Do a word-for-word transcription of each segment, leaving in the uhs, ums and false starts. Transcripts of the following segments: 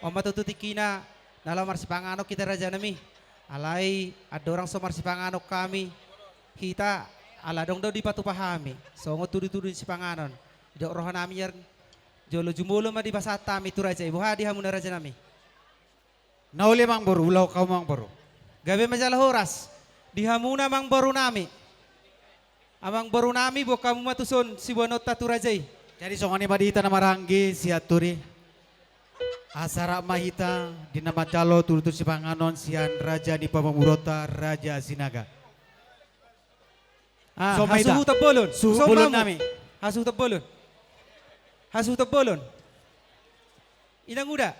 On ma tutu tingkina na laho marsipanganon hita, rajanami. Alai andorang so marsipanganon hami, hita ala adong do dipatupa hami songon tudutudu ni sipanganon. Didok rohanami, jala jumolo ma dipasahat hami tu raja i. Boha di hamuna, rajanami? Na uli, amangboru, ulahon hamu, amangboru. Gabe ma jala horas di hamuna, amangborunami. Amangborunami, boan hamu ma tuson siboanonta tu raja i. Jadi songon i ma di hita na marhaha-maranggi, Sianturi. Asa rap ma hita di na manjalo tudutudu sipanganon sian raja ni pamoruonta, Raja Sinaga. Ah, hasuhuton bolon. Suhut bolonnami. Hasuhuton bolon. Hasuhuton bolon. Inanguda,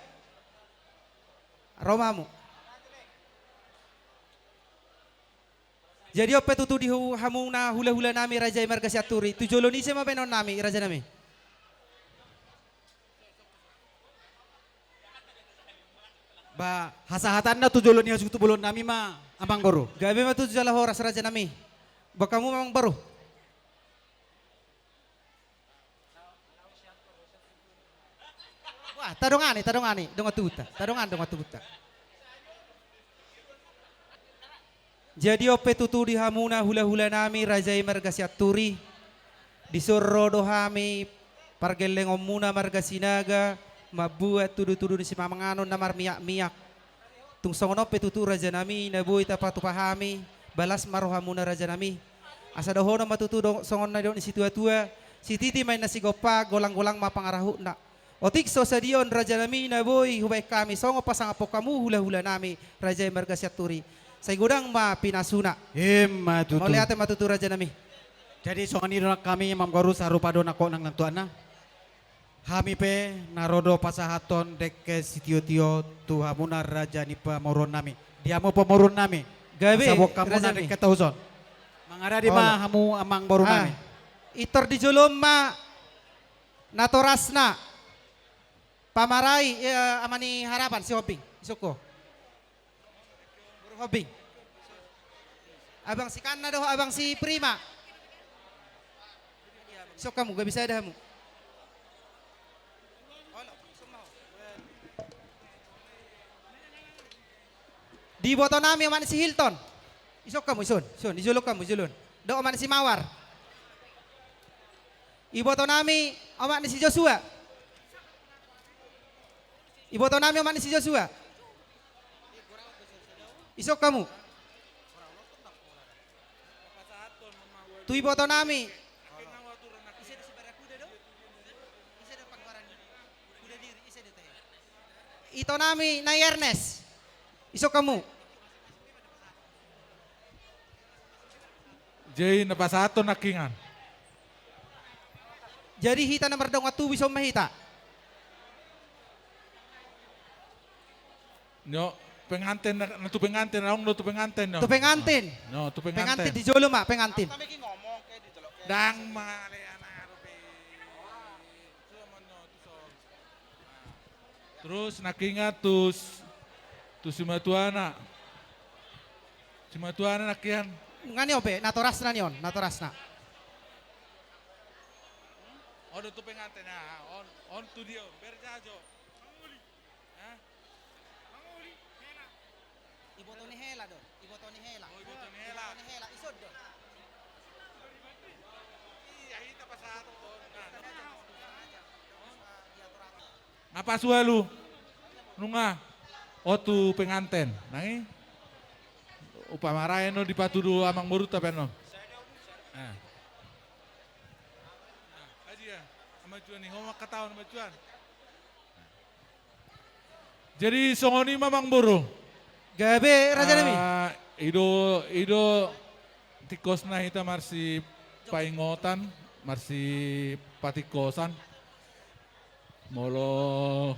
ro ma hamu. Jadi on pe tutu di hu-, hamuna hulahulanami, raja i marga Sianturi. Tu jolo ni ise ma baenonnami, rajanami? Ba, hasahatanna tu jolo ni hasuhuton bolonnami ma, amangboru. Gabe ma tutu jala horas, rajanami. Boan hamu ma, amangboru. Wah, tadongani, tadongani dongan tubuta. Tadongani dongan tubuta. Jadi on pe tutu di hamuna hulahulanami, raja i marga Sianturi. Dison ro do hami pargellengonmuna marga Sinaga mambuat tudutudu ni sipanganon na marmiakmiak. Tung songon on pe tutu, rajanami, na boi tapatupa hami, balas ma rohamuna, rajanami. Asa dohonon ma tutu do-, songon na nidok ni situatua: Sititi ma inna sigompa, golanggolang ma pangarahutna. Otik so sadia on, rajanami, na boi hubaen hami songon pasangaphon hamu hulahulanami, raja i marga Sianturi, sai godang ma pinasuna. Ima tutu. Mauliate ma tutu, rajanami. Jadi songon i do nang hami, amangboru, sarupa do nangkok nang nantuanna. Hami pe na ro do pasahathon dengke sitiotio tu hamuna raja ni pamoruonnami. Di hamu pamoruonnami. Gabe, rajanami. Asa boan hamu na dengke tahuson. Mangaradi ma hamu, amangborunami. Ah, pintor di jolo on ma natorasna. Pamarai, eh, Ama ni Harapan, si Hombing. Isungkun. Boru Hombing. Abang si Kanna dohot abang si Prima. Isungkun hamu, gabe sada hamu. Di ibotonami, omak ni si Hilton. Isungkun hamu, ison, ison, di jolo on hamu, di jolo on. Dohot omak ni si Mawar. Ibotonami, omak ni si Joshua. Ibotonami, omak ni si Joshua. Isungkun hamu. Tu ibotonami. Itonami Nai Ernest. Isungkun hamu. Jadi na pasahathon nangkiningan. Jadi hita na mardongan tubu, ison ma hita. Nyo, penganten na, na tu penganten, adong do tu penganten, nyo. Tu penganten. Nyo, tu penganten. Penganten di jolo ma, penganten. Ndang male anak arupi. Terus nangkiningan tu s-, tu simatuana. Simatuana nangkiningan. Nga ni on pe, natorasna ni on, natorasna. On do tu penganten, ah, on, on tu dia on, berjajo. Hah? Iboto ni hela do, iboto ni hela. Oh, iboto ni hela. Iboto ni hela, ison do. Iya, hita pasahathon. Nga pasualu. Nunga. On tu penganten. Nang i. Upa maraen on dipatudu amangborunta pe on. Ah. Ah, adia. Amajuan i, ho ma hataon, amajuan. Jadi songon i ma, amangboru. Gabe, rajanami. Ah, i do, i do tingkosna hita marsipaingotan, marsipatingkosan. Molo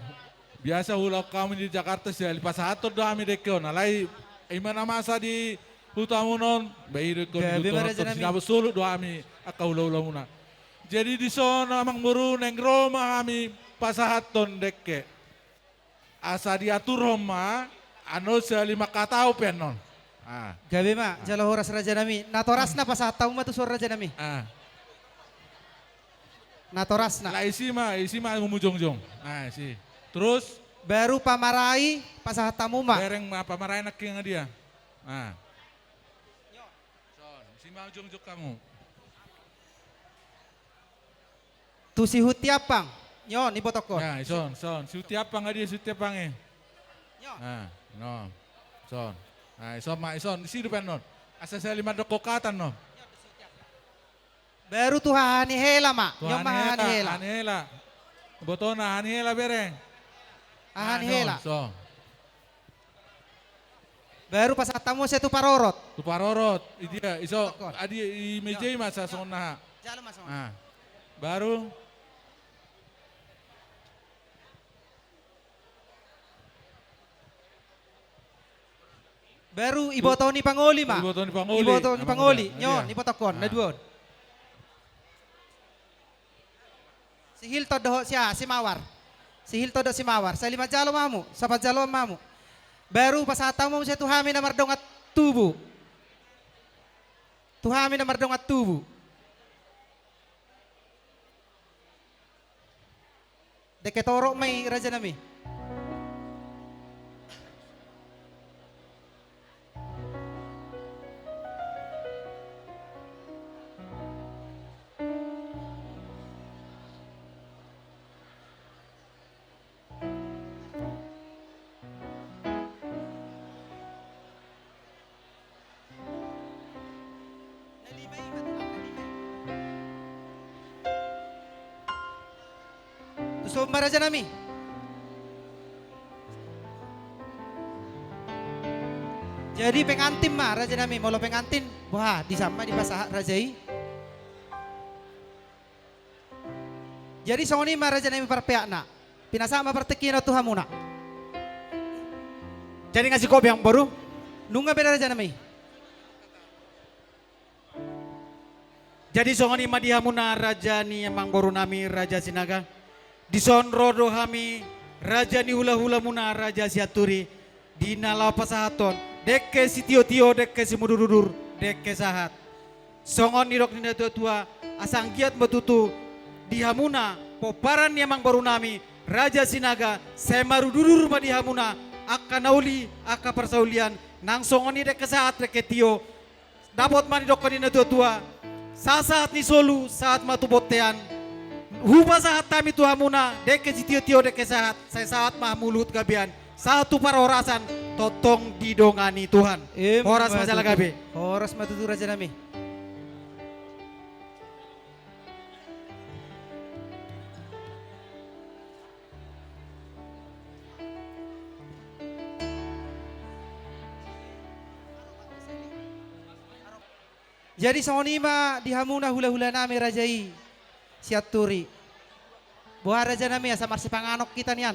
biasa huulahon hami di Jakarta, sihali pasahathon do hami dengke on. Alai ima na masa di hutamu on, ba i do ingkon. Gabe ma, rajanami. Sinabot solu do hami angka hulahulamuna. Jadi dison, amangboru, naeng ro ma hami pasahathon dengke. Asa diaturhon ma, annon sihali manghatahon pe annon. Ah. Gabe ma, jala horas, rajanami. Natorasna pasahat hamu ma tuson, rajanami. Ah. Natorasna. Lah, isi ma, isi ma hamu jongjong. Ah, isi. Terus? Baru pamarai pasahat hamu ma. Bereng ma pamarai nangkin dia. Ah. Son, si ma jongjong hamu. Tu si Hutiampang. Nyo, ni botokkon. Ya, ison, son. Si Hutiampang, adia si Hutiampang e. Nyo. Ah, no. Son. Ah, ison ma, ison. Isi dupan non. Asa sali mandok kokatan non. Baru tu haha ni hela ma. Tu haha ni hela. Haha ni hela. Botona haha ni hela bereng. Haha ni hela. Son. Baru pasahat hamu se tu parorot. Tu parorot. Idia, iso. Adi i meja i ma sa songon na. Jalo ma songon. Ah. Baru. Baru iboto ni pangoli ma. Iboto ni pangoli. Iboto ni pangoli. Nyo, ni botokkon. Na dua on. Si Hilton dohot si aha, si Mawar. Si Hilton dohot si Mawar. Sali manjalo ma hamu, sapanjaloan ma hamu. Baru pasahat hamu muse tu hami na mardongan tubu. Tu hami na mardongan tubu. Dengke torop ma i raja nami. Tuson ma raja nami. Jadi pengantin ma raja nami, molo pengantin, boha, disan ma dipasahat raja i. Jadi songon i ma raja nami parpeakna. Pinasahat ma partingkian on tu hamuna. Jadi nga sikopi amangboru. Nunga beda raja nami. Jadi songon i ma di hamuna raja ni amangboru nami raja Sinaga. Dison ro do hami raja ni hulahulamuna raja Sianturi. Di na laho pasahathon, dengke sitiotio, dengke simudurudur, dengke sahat. Songon nidok ni natuatua, asa anggiat ma tutu di hamuna pomparan ni amangboru nami raja Sinaga, sai marududur ma di hamuna angka na uli, angka parsaulian, nang songon i dengke sahat, dengke tio. Dapot ma nidokkon ni natuatua, sahat-sahat ni solu, sahat ma tu bontean. Hupasahat hami tu hamuna, dengke sitiotio, dengke sahat, sai sahat ma hamu luhut gabean, sahat tu parhorasan, tongtong didongani Tuhan. Emma tutu. Horas ma jala gabe. Horas ma tutu raja nami. Jadi songon i ma di hamuna hulahula nami raja i Sianturi. Boha raja nami, asa marsipanganon hita nian.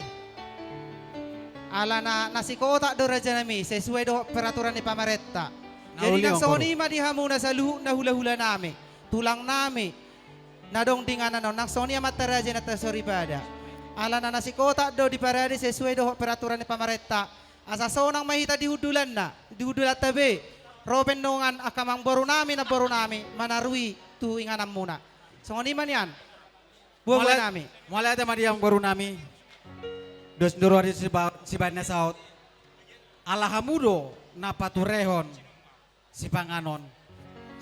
Alana na sikotak do raja nami, sesuai dohot peraturan ni pamarenta. Jadi nang songon i ma di hamuna saluhutna hulahula nami, tulang nami, na adong di inganan on, nang songon i amanta raja inanta soripada. Alana na sikotak do diparade sesuai dohot peraturan ni pamarenta. Asa sonang ma hita di hundulanna, di hundulanta be. Ro pe dongan angka amangboru nami, namboru nami, manarui tu ingananmuna. Songon i ma nian. Buabua nami. Mauliate ma di amangboru nami. Dos nduru ari sibaen na saut. Ala hamu do na paturehon sipanganon,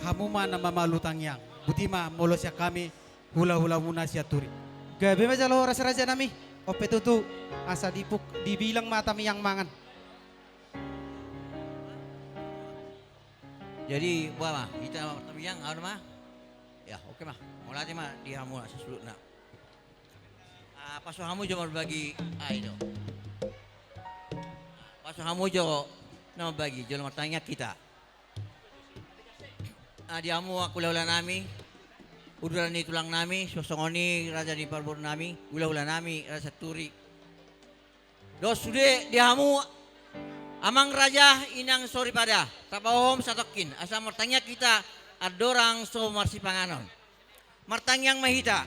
hamu ma na mamalu tangiang. Boti ma molo sian hami hulahulamuna Sianturi. Gabe ma jala horas raja nami. On pe tutu, asa dipuk, dibilang ma tangiang mangan. Jadi boha ma hita tangiang, aha ma? Ya, oke ma. Mauliate ma di hamu saluhutna. Ah, pasu hamu jo marbagi, ah, i do. Pasu hamu jo na marbagi, jolo martangiang hita. Ah, di hamu angka hulahula nami, hundulan ni tulang nami, songon i raja ni parboru nami, hulahula nami raja Sianturi. Dos sude di hamu amang raja, inang soripada, tapahohom satongkin asa martangiang hita andorang so marsipanganon. Martangiang ma hita.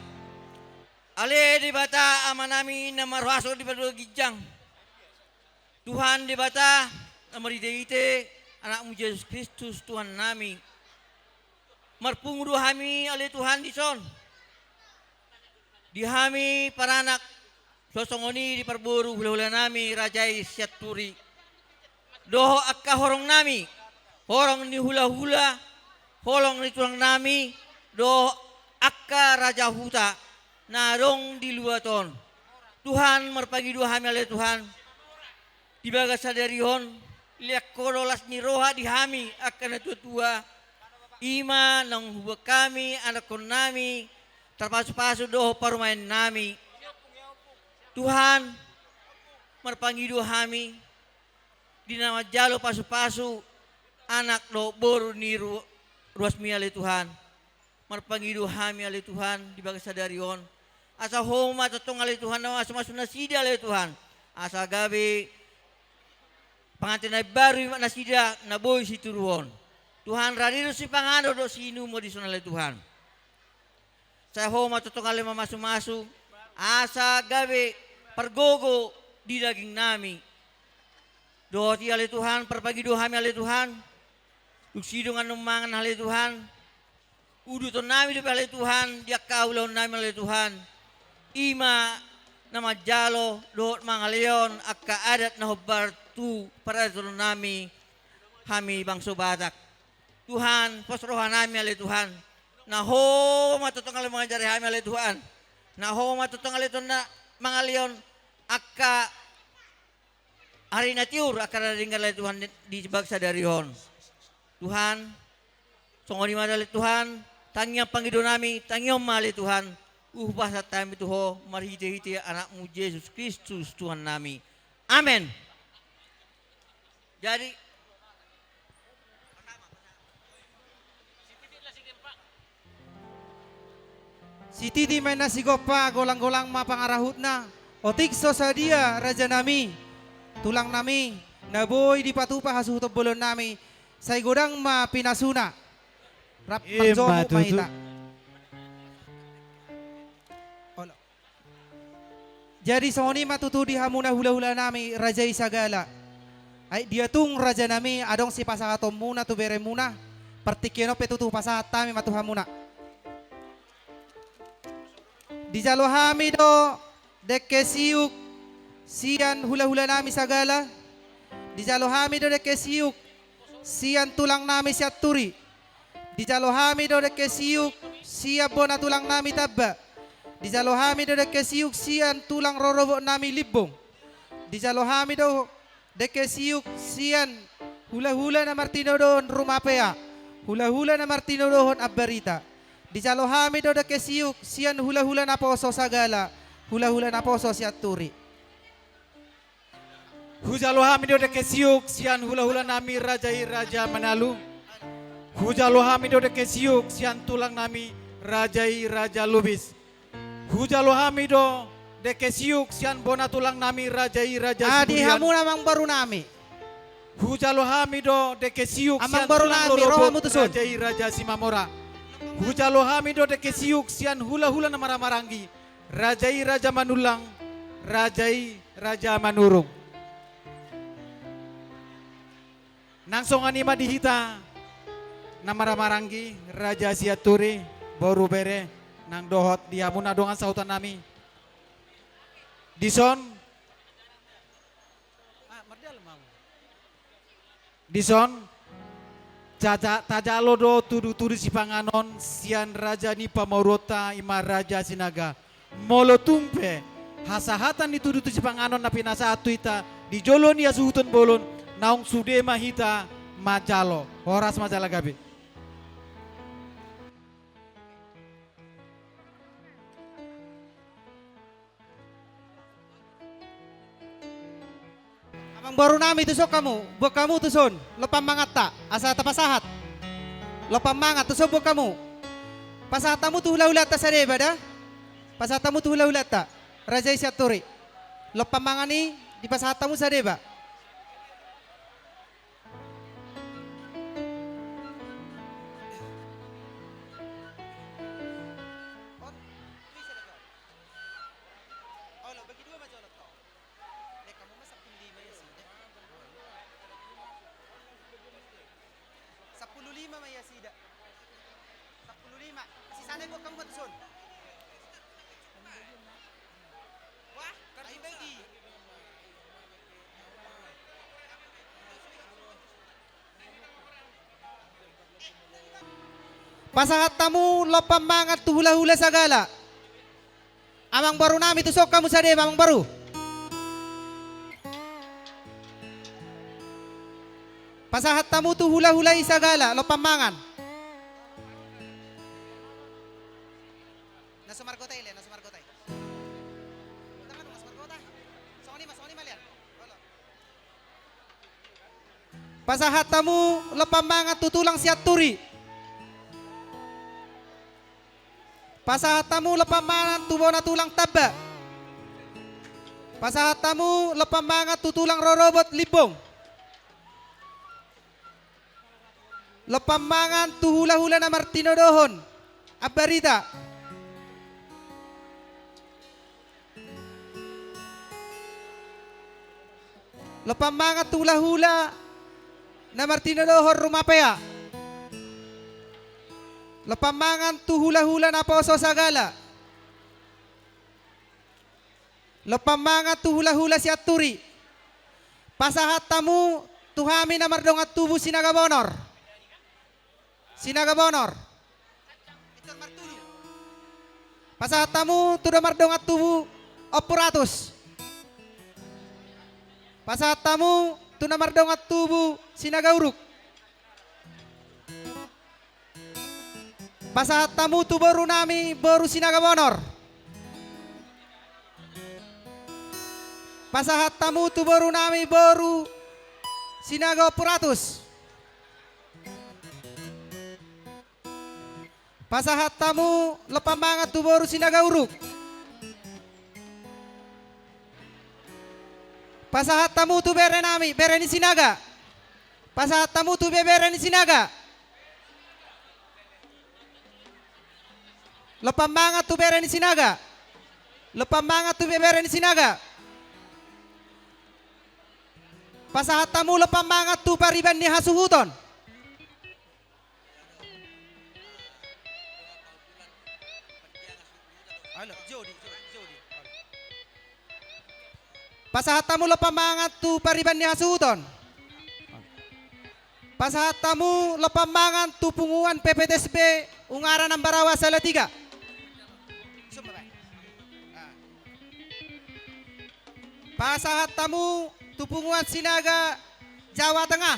Ale Debata Amanami na marhuaso di banua ginjang, Tuhan Debata na marhitehite Anakmu Jesus Kristus Tuhannami, marpungu do hami ale Tuhan dison. Di hami paranak So songon i di parboru hulahulanami raja i Sianturi dohot angka horongnami, horong ni hulahula, holong ni tulangnami dohot angka raja huta na adong di luat on. Tuhan, marpangido hami ale Tuhan, di bagasan sadari on, lehon Ho do las ni roha di hami angka natuatua, i ma naung hubuat hami, anakkonnami, tarpasupasu dohot parumaennami. Tuhan, marpangido hami di na manjalo pasupasu anak dohot boru ni ru-, ruasmi ale Tuhan. Marpangido hami ale Tuhan di bagasan sadari on, asa Ho ma tongtong ale Tuhan na mamasumasu nasida ale Tuhan, asa gabe pangantin na imbaru i ma nasida na boi situruhon. Tuhan, rade do sipanganon dohot siinumon dison ale Tuhan. Sai Ho ma tongtong ale mamasumasu, asa gabe pargogo di dagingnami. Dohot i ale Tuhan, parpangido hami ale Tuhan, dung sidung annon mangan ale Tuhan, udutonnami dope ale Tuhan di angka ulaonnami ale Tuhan, i ma na manjalo dohot mangalehon angka adat na hombar tu paradatonnami, hami bangso Batak. Tuhan, pos rohanami ale Tuhan, na Ho ma tongtong ale mangajari hami ale Tuhan, na Ho ma tongtong ale Tuhan na mangalehon angka ari na tiur angka na denggan ale Tuhan di bagasan sadari on. Tuhan, songon i ma ale Tuhan, tangiang pangidoannami, tangiangMu ma ale Tuhan, hupasahat hami tu Ho marhitehite Anakmu Jesus Kristus Tuhannami. Amen. Jadi, sititi ma inna sigompa, golanggolang ma pangarahutna. Otik so sadia rajanami, tulangnami, na boi dipatupa hasuhuton bolonnami, sai godang ma pinasuna. Rap marjou ma hita. Olo. Jadi songon i ma tutu di hamuna hulahulanami raja i Sagala. Ai dia tung rajanami adong sipasahatonmuna tu beremuna, partingkian on pe tutu pasahat hami ma tu hamuna. Dijalo hami do dengke siuk sian hulahulanami Sagala. Dijalo hami do dengke siuk sian tulangnami Sianturi. Dijalo hami do dengke siuk sian bona tulangnami Tamba. Dijalo hami do dengke siuk sian tulang rorobotnami Limbong. Dijalo hami do dengke siuk sian hulahula na martinodohon Rumapea, hulahula na martinodohon Ambarita. Dijalo hami do dengke siuk sian hulahula naposo Sagala, hulahula naposo Sianturi. Hujalo hami do dengke siuk sian hulahulanami raja i Raja Manalu. Hujalo hami do dengke siuk sian tulangnami raja i Raja Lubis. Hujalo hami do dengke siuk sian bona tulangnami raja i Raja Sibulian. Adi hamuna amangborunami. Hujalo hami do dengke siuk sian tulang rorobot raja i Raja Simamora. Hujalo hami do dengke siuk sian hulahula na marhahamaranggi, raja i Raja Manullang, raja i Raja Manurung. Nang songon i ma di hita na marhahamaranggi, raja Sianturi, boru, bere, nang dohot di hamuna dongan sahutanami. Dison. Dison, tajalo do tudutudu sipanganon sian raja ni pamoruonta i ma Raja Sinaga. Molo tung pe hasahatan ni tudutudu sipanganon na pinasahat tu hita di jolo ni hasuhuton bolon, naung sude ma hita manjalo. Horas ma jala gabe. Amangborunami, tuson hamu, buat hamu tuson, lompan manganta, asa tapasahat. Lompan mangan, tuson buat hamu. Pasahat hamu tu hulahulanta sadeba da. Pasahat hamu tu hulahulanta. Raja i Sianturi. Lompan mangan i dipasahat hamu sadeba. Sampulu lima ma ia sida. Sampulu lima. Sisana buat hamu ma tuson. Wah, Pasahat hamu lompan mangan tu hulahula Sagala. Amangboru nami, tuson hamu sadia, amangboru. Pasahat hamu tu hulahula i Sagala lompan mangan. Na so margota i, le, na so margota i. Tangkas, na so margota. Songon i ma, songon i ma, lean. Olo. Pasahat hamu lompan mangan tu tulang Sianturi. Pasahat hamu lompan mangan tu bona tulang Tamba. Pasahat hamu lompan mangan tu tulang rorobot Limbong. Lompan mangan tu hulahula na martinodohon Ambarita. Lompan mangan tu hulahula na martinodohon Rumapea. Lompan mangan tu hulahula naposo Sagala. Lompan mangan tu hulahula Sianturi. Pasahat hamu tu hami na mardongan tubu Sinaga Bonor. Sinaga Bonor. Pasahat hamu tu na mardongan tubu Ompu Ratus. Pasahat hamu tu na mardongan tubu Sinaga Uruk. Pasahat hamu tu boru nami boru Sinaga Bonor. Pasahat hamu tu boru nami boru Sinaga Ompu Ratus. Pasahat hamu lompan mangan tu boru Sinaga Uruk. Pasahat hamu tu bere nami, bere ni Sinaga. Pasahat hamu tu bebere ni Sinaga. Lompan mangan tu bere ni Sinaga. Lompan mangan tu bebere ni Sinaga. Pasahat hamu lompan mangan tu pariban ni hasuhuton. Pasahat hamu lompan mangan tu pariban ni hasuhuton. Pasahat hamu lompan mangan tu punguan P P T S B Ungaran Ambarawa Salatiga. Pasahat hamu tu punguan Sinaga Jawa Tengah.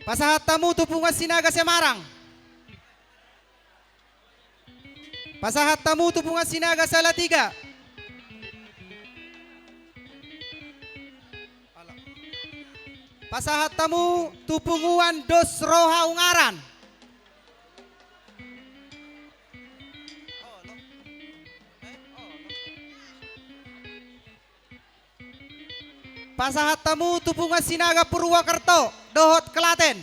Pasahat hamu tu punguan Sinaga Semarang. Pasahat hamu tu punguan Sinaga Salatiga. Pasahat hamu tu punguan Dos Roha Ungaran. Pasahat hamu tu punguan Sinaga Purwokerto dohot Klaten.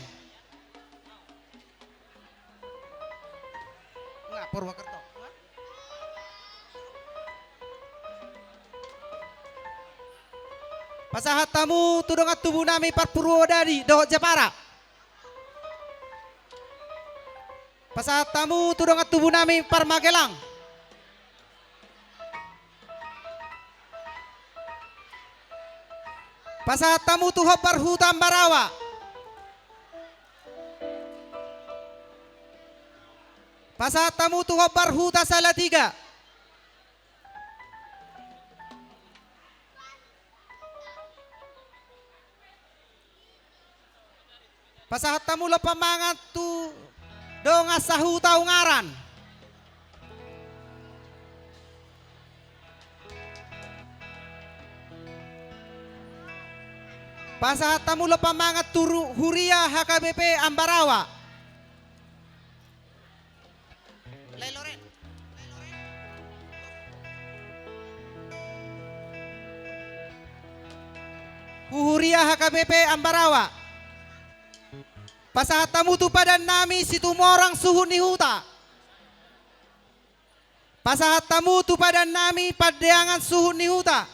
Nga Purwokerto. Pasahat hamu tu dongan tubu nami par Purwodadi dohot Jepara. Pasahat hamu tu dongan tubu nami par Magelang. Pasahat hamu tu hombar huta Ambarawa. Pasahat hamu tu hombar huta Salatiga. Pasahat hamu lompan mangan tu dongan sahuta Ungaran. Pasahat hamu lompan mangan tu ru-, huria H K B P Ambarawa. Huria H K B P Ambarawa. Pasahat hamu tu padan nami Situmorang Suhut ni Huta. Pasahat hamu tu padan nami Pandeangan Suhut ni Huta.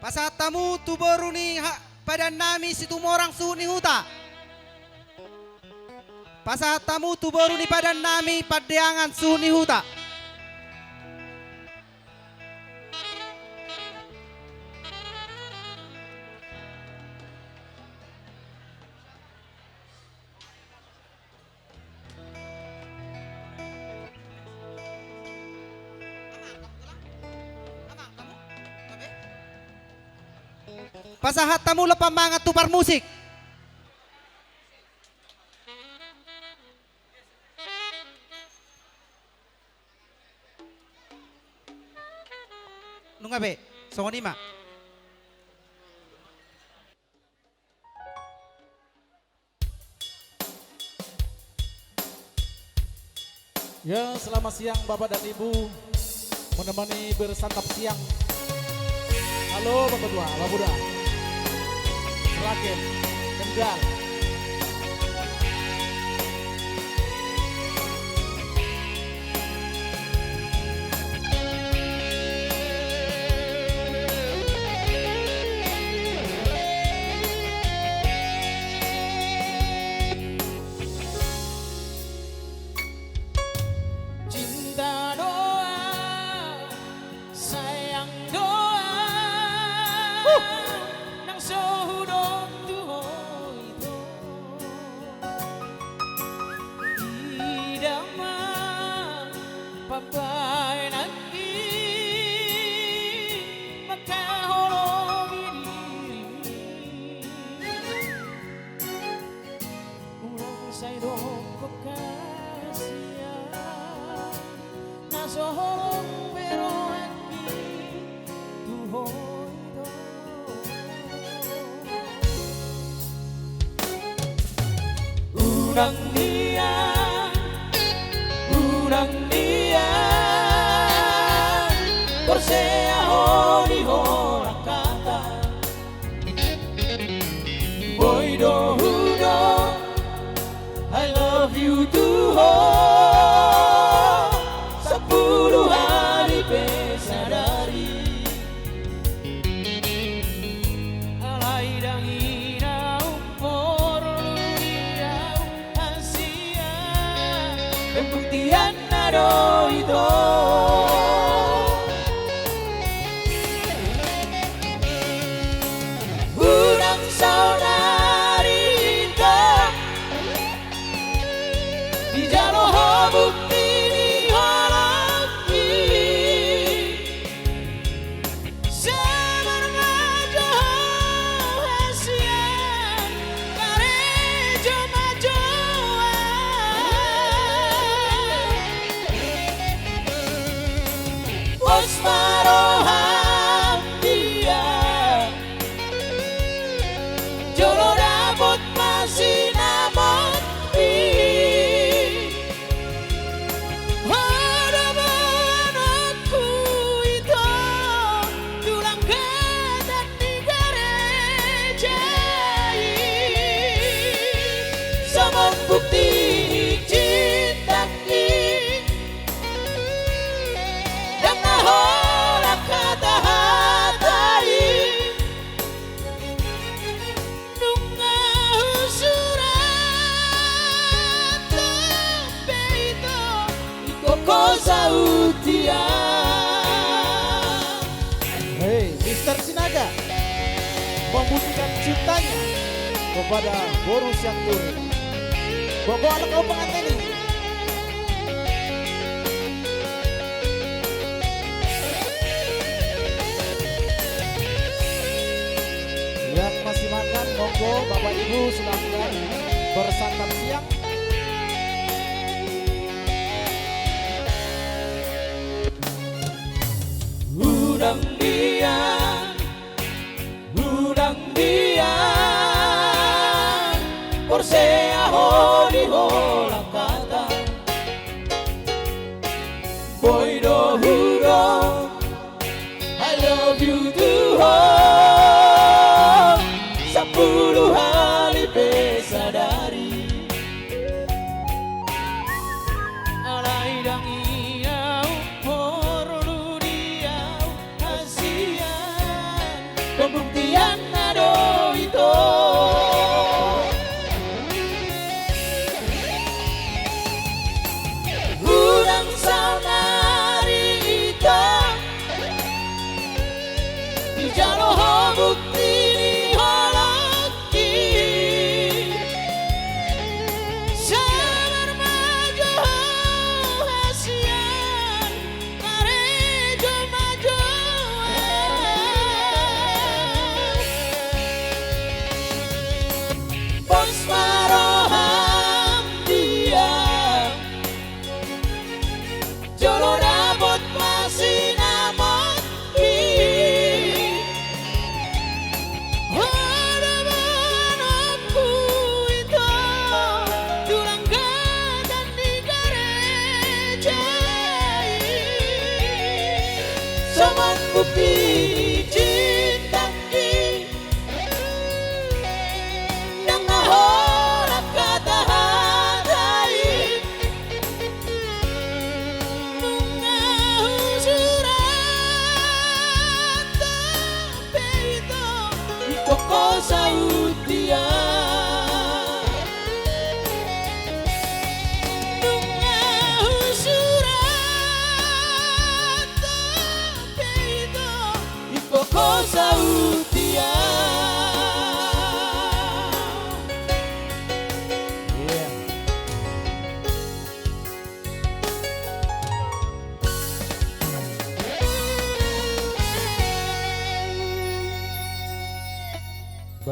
Pasahat hamu tu boru ni ha-, padan nami Situmorang Suhut ni Huta. Pasahat hamu tu boru ni padan nami Pandeangan Suhut ni Huta. Pasahat hamu lompan mangan tu parmusik. Nunga be, songon i ma. Ya, selamat siang Bapak dan Ibu. Menemani bersantap siang. Halo Bapak Tua, Bapak Muda. Seragen, Kendal. Cinta doang, sayang doang, nang so hudok tu ho ito. Ida ma pambahenan i, mangkaholongi diri. Unang sai dokkon hasian, na so holong be rohangki tu ho ito. Unang nian, unang nian porsea ho di holan hata. Boi do hudok I love you tu ho sampulu hali pe sadari. Alai ndang i naung porlu di au hasian, pembuktianna do ito. Unang saonari ito dijalo ho bukti ni holongki. Sabar ma jo ho hasian, karejo ma jo au. Pos ma roham dia, jolo dapot ma sinamotmi. Ho do boanonku ito, tulang hata ni gareja i, songon bukti ni cinta i. Ndang na holan hata-hata i, nunga husurathon be ito, ingkon ho saut ia. Hei, Mister Sinaga, membunyikan cintanya kepada boru Sianturi. Bobo anak kau pengantin ini. Yang masih makan, monggo Bapak Ibu silakan bersantap siang. Unang nian, unang nian porsea ho di holan hata. Boi do hudok I love you tu ho sampulu hali pe sadari. Alai ndang i naung porlu di au hasian, pembuktianna do ito.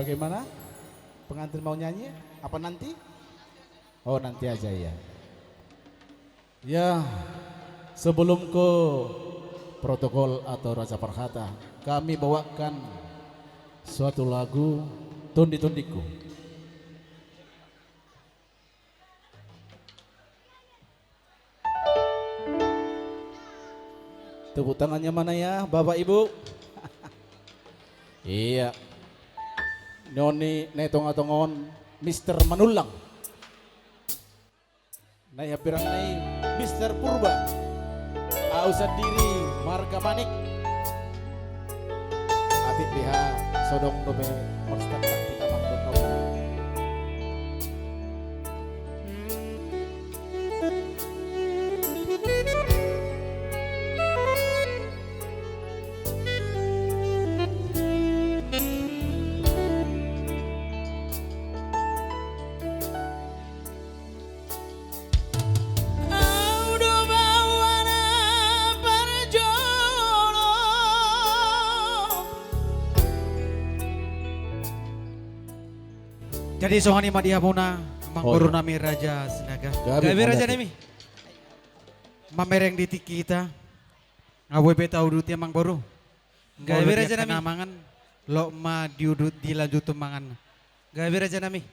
Bagaimana? Pengantin mau nyanyi? Apa nanti? Oh, nanti aja ya. Ya, sebelum ke protokol atau raja parhata, kami bawakan suatu lagu Tondi-tondingku. Tepuk tangannya mana ya, Bapak Ibu? Iya. Noni, na di tonga-tonga on, Mister Manullang. Na di hambirang nai, Mister Purba. Au sandiri marga Manik. Atik di ha, so adong dope marstanda hita mangkon. Au do baoa na parjolo. Jadi songon i ma di hamuna, amangboru nami Raja Sinaga. Gabe, raja nami. Mamereng di tingki hita. Nga boi be tauduti, amangboru. Gabe, raja nami. Molo dia kena mangan, lot ma diudut, dilanjuthon mangan. Gabe, raja nami.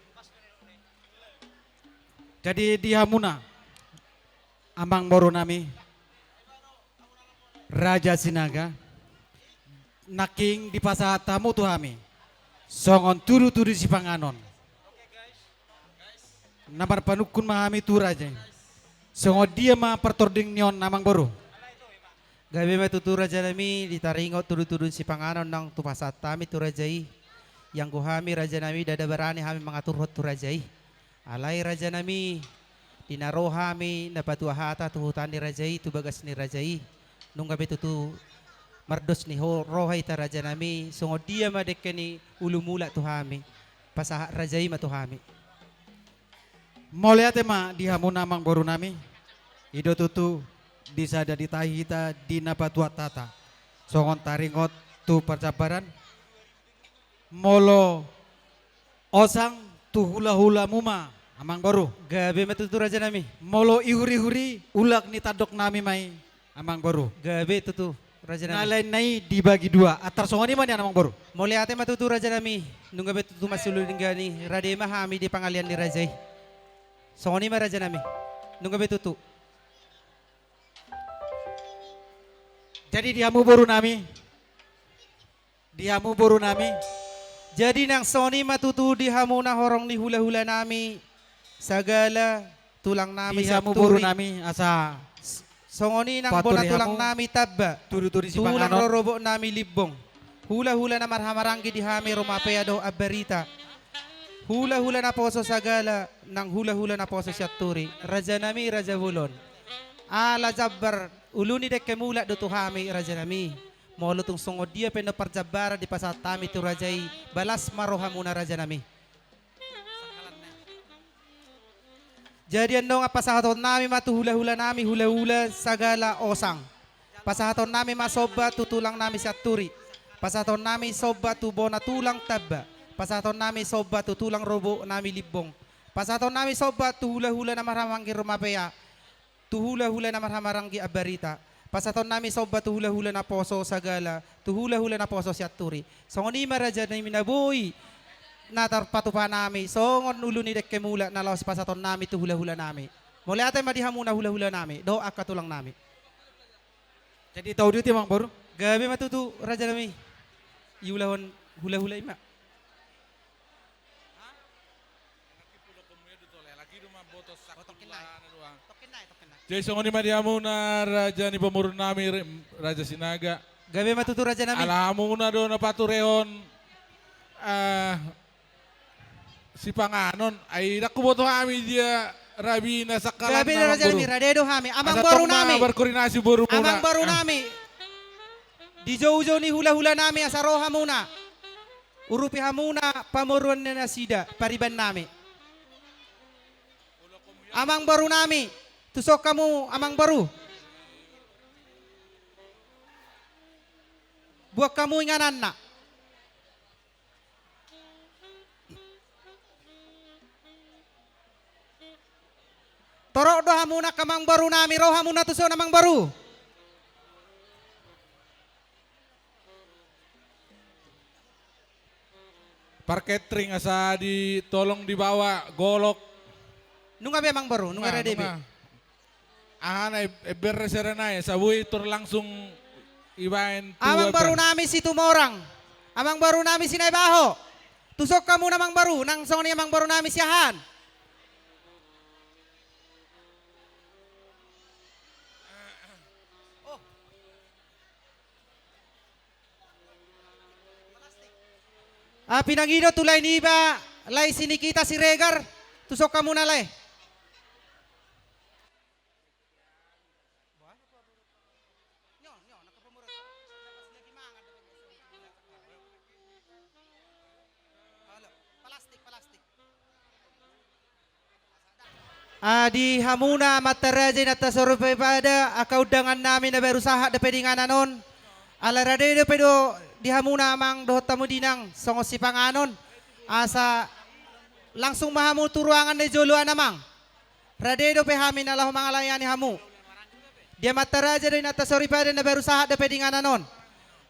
Jadi di hamuna, amangboru nami, Raja Sinaga, nangkin dipasahat hamu tu hami songon tudutudu sipanganon. Na marpanungkun ma hami tu raja i. Songon dia ma partording ni on, amangboru? Gabe ma tutu, raja nami, ditaringot tudutudu sipanganon naung hupasahat hami tu raja i. Ianggo hami, raja nami, ndada barani hami mangaturhon tu raja i. Alai, raja nami, di na ro hami na patua hata tu huta ni raja i, tu bagas ni raja i, nunga be tutu mardos ni ho-, roha hita, raja nami, songon dia ma dengke ni ulu mulak tu hami, pasahat raja i ma tu hami. Mauliate ma di hamuna, amangboru nami. I do tutu, di sada ditahi hita di na patua hata, songon taringot tu parjambaran. Molo osang, tu hulahulamu ma, amangboru. Gabe ma tutu, raja nami. Molo ihurihur i, ulak ni tandok nami ma i, amangboru. Gabe tutu, raja nami. Na lainna i dibagi dua. Antar songon i ma nian, amangboru. Mauliate ma tutu, raja nami. Nunga be tutu masiulu denggan i, rade ma hami di pangalean ni raja i. Songon i ma, raja nami. Nunga be tutu. Jadi di hamu, boru nami. Di hamu, boru nami. Jadi nang songon i ma tutu di hamu na horong ni hulahula nami, sagala tulang nami. Di hamu, boru nami, asa s-, songon i nang bona tulang nami Tamba, tulang rorobot nami Limbong, hulahula na marhahamaranggi di hami Rumapea dohot Ambarita, hulahula naposo sagala nang hulahula naposo Sianturi, raja nami, raja bolon. Ala jambar ulu ni dengke mulak do tu hami, raja nami. Molo tung songon dia pe na parjambaran dipasahat hami tu raja i, balas ma rohamuna, raja nami. Jadi annon pasahaton nami ma tu hulahula nami, hulahula sagala osang. Pasahaton nami ma somba tu tulang nami Sianturi. Pasahaton nami somba tu bona tulang Tamba. Pasahaton nami somba tu tulang rorobot nami Limbong. Pasahaton nami somba tu hulahula na marhahamaranggi Rumapea, tu hulahula na marhahamaranggi Ambarita. Pasahaton nami somba tu hulahula naposo sagala, tu hulahula naposo Sianturi. Songon i ma, raja nami, na boi na tarpatupa nami songon ulu ni dengke mulak na laos pasahaton nami tu hulahula nami. Mauliate ma di hamuna, hulahula nami dohot angka tulang nami. Jadi tauduti, amangboru. Gabe ma tutu, raja nami. Iulahon hulahula i ma. Jadi songon i ma di hamuna, raja ni pamoruon nami, re-, raja Sinaga. Gabe ma tutu, raja nami. Ala hamuna do na paturehon, eh, sipanganon, ai ndang huboto hami dia rabina sangkalanna. Gabe do, raja nami, rade do hami. Amangboru nami. Asa tong ma berkoordinasi borumuna. Amangboru nami. Di joujou ni hulahula nami asa ro hamuna. Urupi hamuna pamoruon ni nasida, pariban nami. Amangboru nami, tuson hamu, amangboru. Buat hamu ingananna. Torop do hamu nang amangboru nami, ro hamu na tuson amangboru. Par catering asa di tolong dibawa golok. Nunga be amangboru, nunga rade be. Aha na e-, ember serena e, sabui tur langsung ibaen tu amangboru nami Situmorang. Amangboru nami Sinaibaho. Tuson hamu na amangboru, nang songon i amangboru nami Siahaan. Ah, pinangido tu lae niba, lae Sinikita Siregar, tuson hamu na lae. Ah, di hamuna amanta raja, inanta soripada, angka undangan nami na baru sahat dope di inganan on. Ala rade dope do di hamuna amang dohot hamu inang songon sipanganon. Asa langsung ma hamu tu ruangan na di joloan amang. Rade dope hami na laho mangalayani hamu. Di amanta raja dohot inanta soripada na baru sahat dope di inganan on.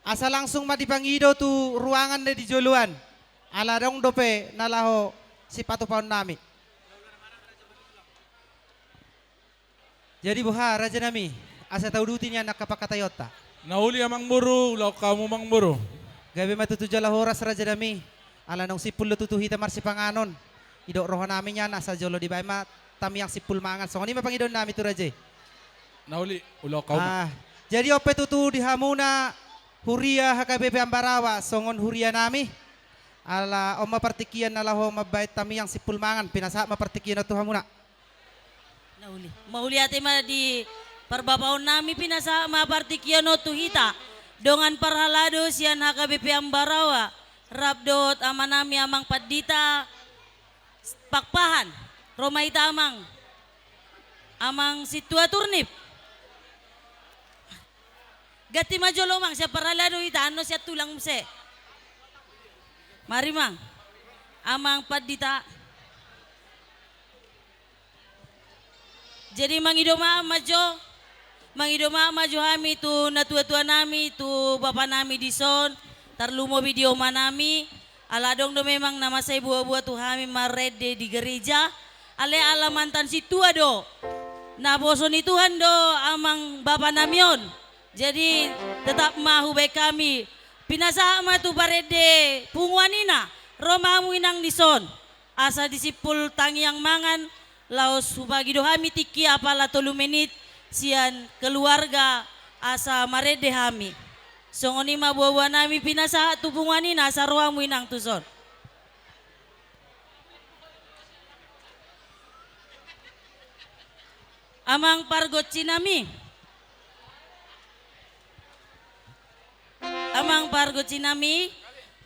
Asa langsung ma dipangido tu ruangan na di joloan. Ala adong dope na laho sipatupaon nami. Jadi boha raja nami, asa tauduti nian angka pangkataionta. Na uli amangboru, ulaon hamu amangboru. Gabe ma tutu jala horas raja nami. Ala naung simpul do tutu hita marsipanganon. Didok roha nami nian asa jolo dibaen ma tamiang simpul mangan. Songon i ma pangidoan nami tu raja i. Na uli, ulaon hamu. Ah, jadi on pe tutu di hamuna huria H K B P Ambarawa songon huria nami. Ala on ma partingkian na laho mambaen tamiang simpul mangan, pinasahat ma partingkian on tu hamuna. Na uli. Mauliate ma di parbapaon nami, pinasahat ma partingkian on tu hita. Dongan parhalado sian H K B P Ambarawa, rap dohot ama nami amang pandita Pakpahan. Ro ma hita amang. Amang sintua turnip. Ganti ma jolo mang, sian parhalado hita, annon sian tulang muse. Mari mang. Amang pandita. Jadi mangido maaf ma jo. Mangido maaf ma jo hami tu natuatua nami, tu bapa nami dison. Tarlumobi di oma nami. Ala adong do memang na mansai boaboa tu hami marende di gereja. Alai ala mantan sintua do. Naposo ni Tuhan do amang bapa nami on. Jadi tetap ma hubaen hami. Pinasahat ma tu parende punguan ina. Ro ma hamu inang dison. Asa disimpul tangiang mangan. Laos hupagido hami tingki apala tolu menit. Sian keluarga asa marende hami. Songon i ma boaboa nami pinasahat tu punguan ina asa ro hamu inang tuson. Amang pargonsi nami. Amang pargonsi nami,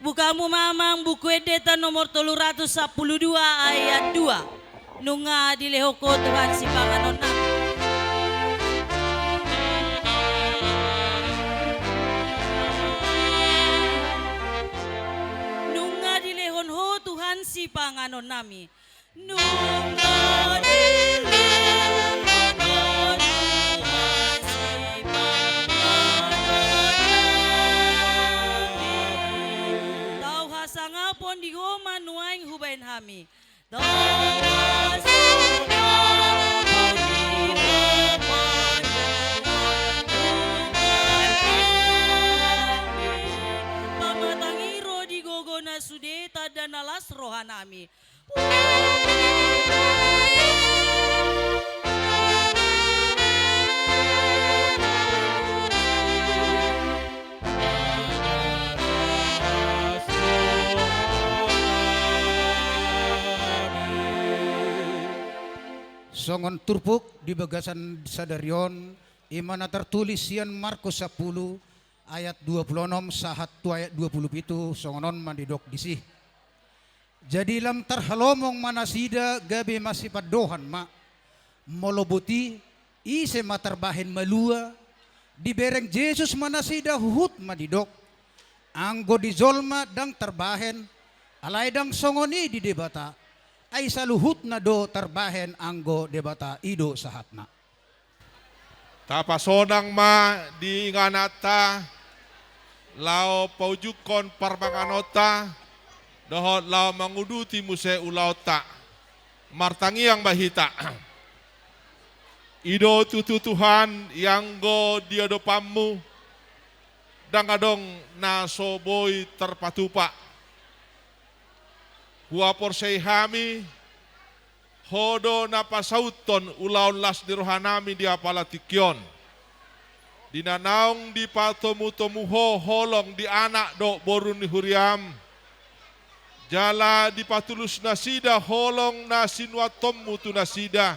buka hamu ma amang Buku Endenta nomor tolu ratus sampulu dua ayat dua. Nunga dilehon Ho Tuhan sipanganon nami. Nunga dilehon Ho Tuhan sipanganon nami. Nunga dilehon Ho Tuhan sipanganon nami. Tau hasangapon di Ho ma nuaeng hubaen hami. Tau hasangapon di Ho ma nuaeng hubaen hami. Pamatang i ro di gogona sude tanda na las roha nami. Songon turpuk di bagasan sadari on, i ma na tartulis sian Markus sampulu, ayat dua pulu onom sahat tu ayat dua pulu pitu, songon on ma didok disi. Jadi lam tarhalomong ma nasida gabe masipandohan ma. Molo boti, ise ma tarbahen malua? Dibereng Jesus ma nasida huhut ma didok. Anggo di jolma ndang tarbahen, alai ndang songon i di Debata. Ai saluhutna do tarbahen anggo Debata, i do sahatna. Tapasonang ma di ingananta, laho paujungkon parmanganonta, dohot laho manguduti muse ulaonta. Martangiang ma hita. I do tutu Tuhan, ianggo di adopanmu, ndang adong na so boi tarpatupa. Huaporsei hami, Ho do na pasauthon ulaon las ni rohanami di apala tingki on. Di na naung dipatomutomu Ho holong di anak dohot boru ni huriam, jala dipatulus nasida holong na sinuathonmu tu nasida,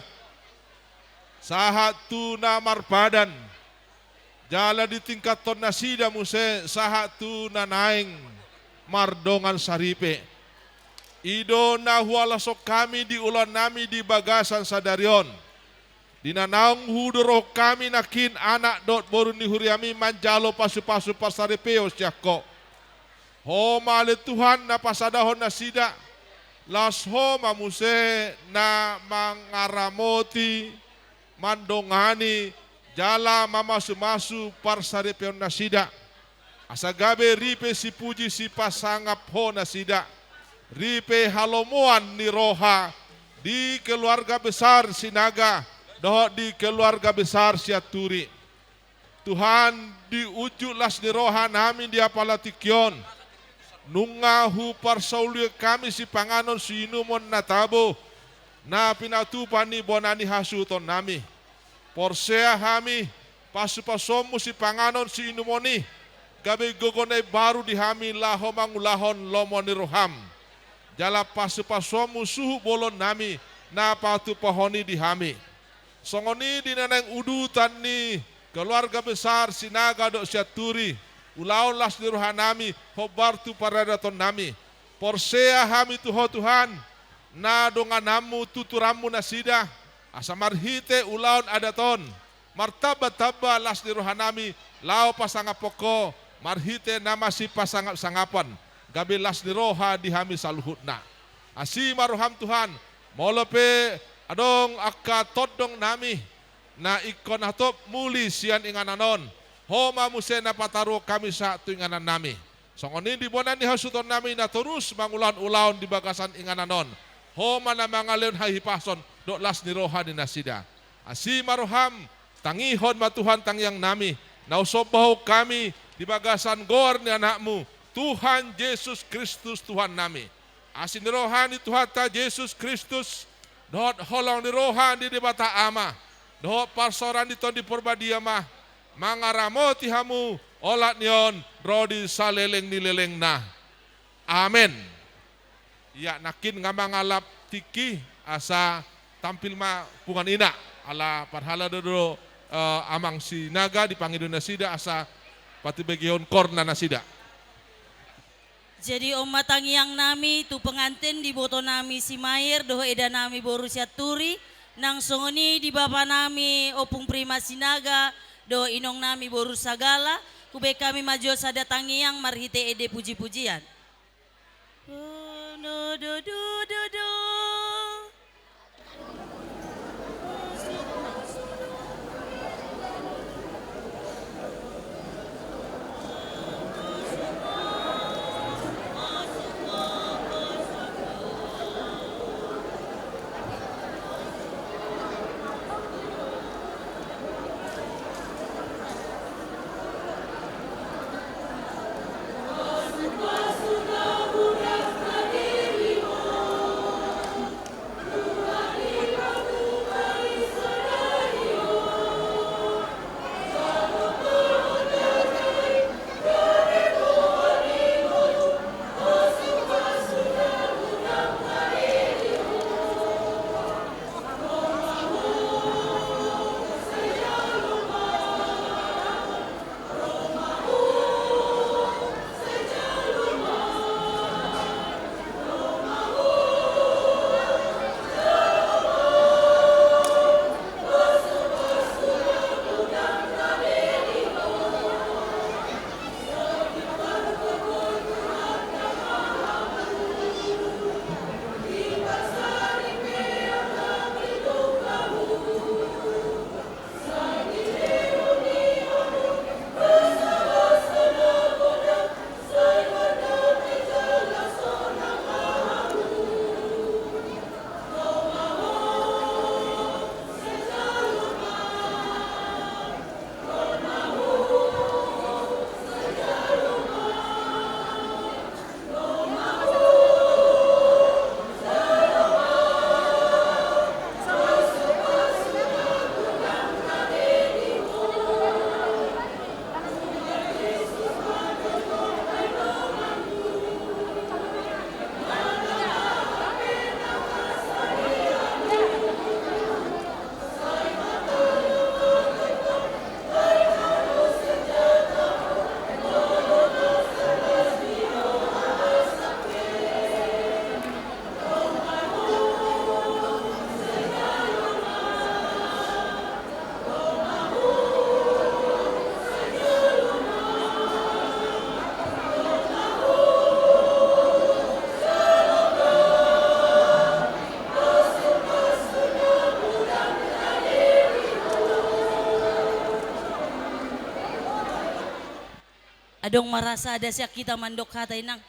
sahat tu na marpadan, jala ditingkathon nasida muse sahat tu na naeng mardongan saripe. I do na hualashon hami di ulaonnami di bagasan sadari on. Di na naung hudurhon hami nangkin anak dohot boru ni huriami manjalo pasupasu parsaripeon sian Ho. Ho ma ale Tuhan na pasadahon nasida, laos Ho ma muse na mangaramoti, mandongani, jala mamasumasu parsaripeon nasida. Asa gabe ripe sipuji sipasangap Ho nasida, ripe halomoan ni roha di keluarga besar Sinaga dohot di keluarga besar Sianturi. Tuhan, di unjuk las ni rohanami di apala tingki on, nunga huparsaulian hami sipanganon siinumon na tabo, na pinatupa ni bona ni hasuhutonnami. Porsea hami, pasupasuonmu sipanganon siinumon i, gabe gogo na imbaru di hami laho mangulahon lomo ni roham. Jala pasupasuonmu suhut bolonnami na patupahon i di hami. Songon i di na naeng udutan ni keluarga besar Sinaga dohot Sianturi, ulaon las ni rohanami hombar tu paradatonnami. Porsea hami tu Ho Tuhan, na dongananmu tuturanmu nasida, asa marhite ulaon adat on, martambatamba las ni rohanami laho pasangaphon Ho, marhite na masipasangapsangapon, gabe las ni roha di hami saluhutna. Asi ma roham Tuhan, molo pe adong angka tondongnami na ingkon hatop muli sian inganan on, Ho ma muse na pataruhon hami sahat tu inganannami. Songon i di bona ni hasuhutonnami na torus mangulahon ulaon di bagasan inganan on, Ho ma na mangalehon hahipason dohot las ni roha ni nasida. Asi ma roham, tangihon ma Tuhan tangiangnami, na husombahon hami di bagasan goar ni Anakmu, Tuhan Jesus Kristus Tuhannami. Asi ni roha ni Tuhanta Jesus Kristus, dohot holong ni roha ni Debata Ama, dohot parsaoran ni Tondi Porbadia ma mangaramoti hamu olat ni on ro di saleleng ni lelengna. Amen. Ia nangkin nga mangalap tingki, asa tampil ma punguan ina, ala parhalado do, eh, amang Sinaga dipangido nasida asa patibegehon korna nasida. Jadi on ma tangiangnami tu pengantin di ibotonami si Mair dohot edanami boru Sianturi, nang songon i di bapanami Ompung Prima Sinaga dohot inongnami boru Sagala, hubahen hami ma jo sada tangiang marhite ende pujipujian. Adong ma rasa ada sian hita mandok hata, Inang.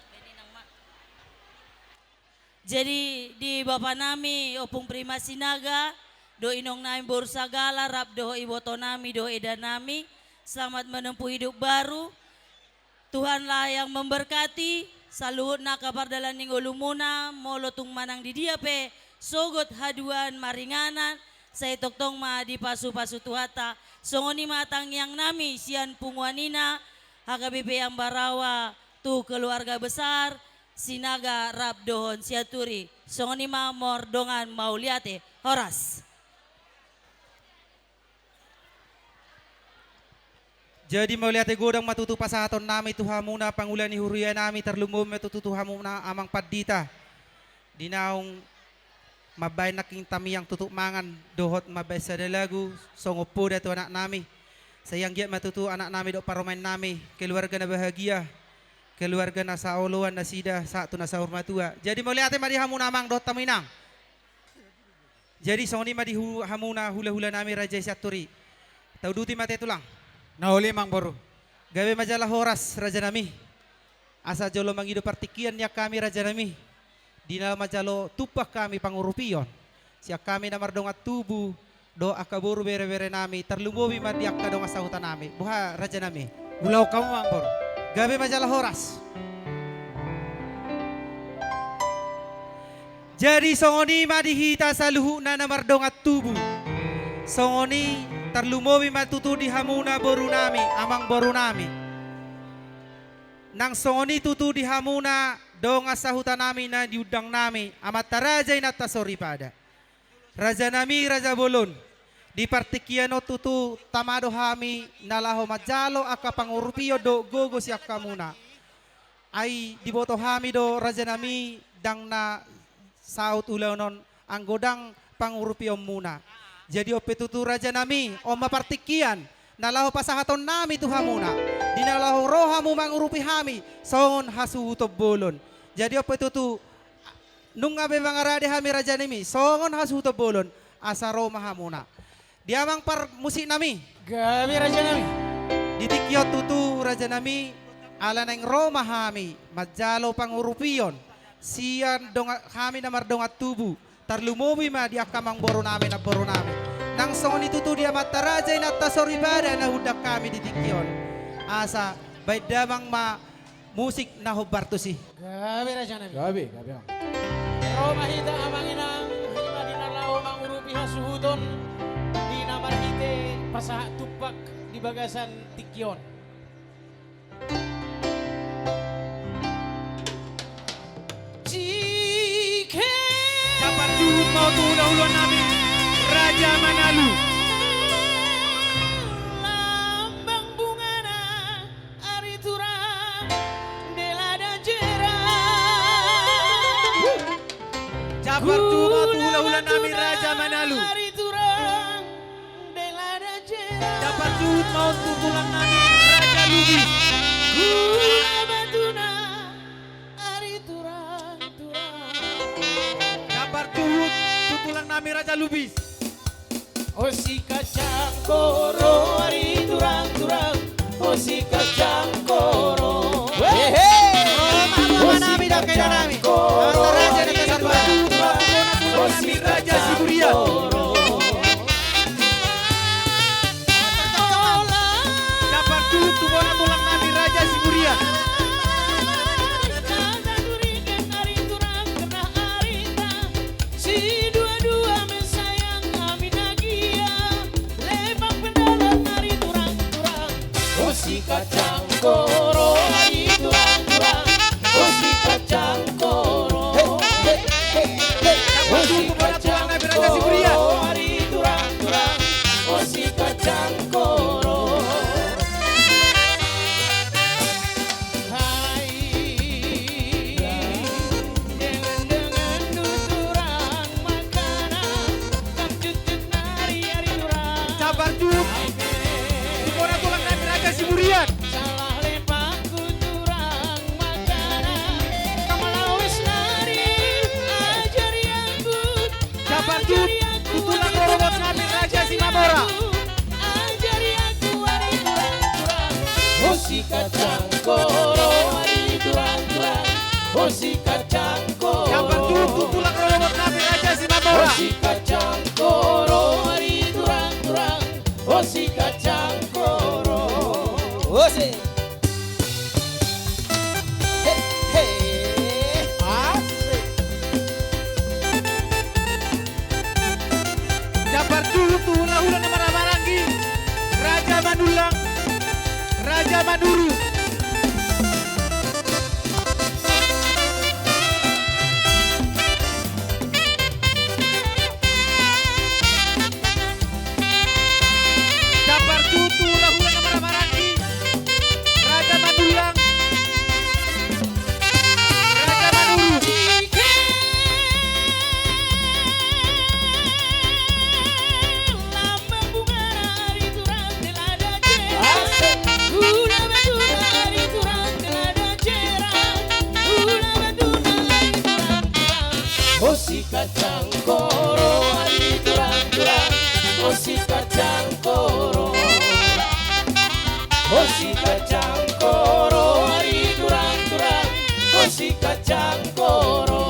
Jadi, di bapa nami, Ompung Prima Sinaga, dohot inong nami Boru Sagala, rap dohot iboto nami, dohot eda nami, selamat menempuh hidup baru. Tuhanlah yang memberkati saluhutna angka pardalan ni ngolumuna, molo tung manang di dia pe sogot haduan maringanan, sai tongtong ma dipasupasu Tuhanta. Songon i ma tangiang nami sian punguan ina H K B P Ambarawa tu keluarga besar Sinaga rap dohot Sianturi. Songon i ma mardongan mauliate. Horas. Jadi mauliate godang ma tutu pasahaton nami tu hamuna pangula ni huria nami, tarlumobi ma tutu tu hamuna amang pandita. Di naung mambahen nangkin tamiang tutup mangan dohot mambahen sada lagu songon poda tu anak nami. Sai anggiat ma tutu anak nami dohot parumaen nami keluarga na bahagia, keluarga na saoloan nasida sahat tu na saur matua. Jadi mauliate ma di hamuna amang dohot hamu inang. Jadi songon i ma di hu-, hamuna hulahula nami raja i Sianturi. Tauduti ma te tulang. Na uli amang boru. Gabe ma jala horas raja nami. Asa jolo mangido partingkian ni angka hami raja nami. Di na manjalo tumpak hami pangurupion. Sian hami na mardongan tubu dohot angka boru berebere nami, tarlumobi ma di angka dongan sahuta nami. Boha raja nami? Ulahon hamu amang boru. Gabe ma jala horas. Jadi songon i ma di hita saluhutna na mardongan tubu. Songon i tarlumobi ma tutu di hamuna boru nami, amang boru nami. Nang songon i tutu di hamuna dongan sahuta nami na diundang nami, amanta raja inanta soripada. Raja nami raja bolon. Di partingkian on tutu tama do hami na laho manjalo angka pangurupion dohot gogo sian hamuna. Ai diboto hami do raja nami ndang na saut ulaon on anggo ndang pangurupionmuna. Jadi on pe tutu raja nami, on ma partingkian na laho pasahaton nami tu hamuna. Di na laho ro hamu mangurupi hami songon hasuhuton bolon. Jadi on pe tutu nunga be mangarade hami raja nami songon hasuhuton bolon, asa ro ma hamuna. Di amang parmusik nami. Gabe raja nami. Di tingki on tutu raja nami, ala naeng ro ma hami manjalo pangurupion sian dongan hami na mardongan tubu, tarlumobi ma di angka amang boru nami, namboru nami. Nang songon i tutu di amanta raja inanta soripada na undang hami di tingki on. Asa baen damang ma musik na hombar tusi. Gabe raja nami. Gabe, gabe amang. Ro ma hita amang inang, i ma di na laho mangurupi hasuhuton, di na marhite pasahat tumpak di bagasan tingki on. Cike. Saparjuhut ma tu hulahula nami Raja Manalu. Lambang bungana ari turang dela da jera. Saparjuhut ma tu hulahula nami Raja Manalu. Ari turang dela da jera. Saparjuhut ma tu tulang nami Raja Lubis. Gula batuna ari turang turang. Saparjuhut tu tulang nami Raja Lubis. O si kacang koro ari turang turang. O si kacang koro. Hehe. O si kacang koro. Amanta raja inanta soripada. O si kacang koro. Saparjuhut tu bona tulang nami Raja Siburian. Sidua-dua mesayang hami na gia, lepang perdalan ari turang-turang. O si kacang koro ari turang-turang. O si kacang koro. O si kacang koro ari turang-turang. O si kacang koro. Hai, dengan-dengan nuturang makanan, tang cutcut nari ari turang. Saparjuhut. Hai, tu bona tulang nami Raja Siburian. Salah lepakku turang makanan, tang malawes nari ajari aku. Saparjuhut tu tulang rorobot nami Raja Simamora. Ajari aku ari turang-turang. O si Kacang koro ari turang-turang, o si kacang koro. Siapa tutu tulang rorobot nami Raja Simamora. O si kacang koro ari turang-turang, o si kacang koro. O si. He, he. Asik. Jambar juhut tu hulahula na marhahamaranggi, Raja Manullang, Raja Manuru. Jambar juhut tu hulahula na marhahamaranggi, Raja Manullang, Raja Manuru. O si kacang koro ari turang-turang, o si kacang koro. O si kacang koro ari turang-turang, o si kacang koro.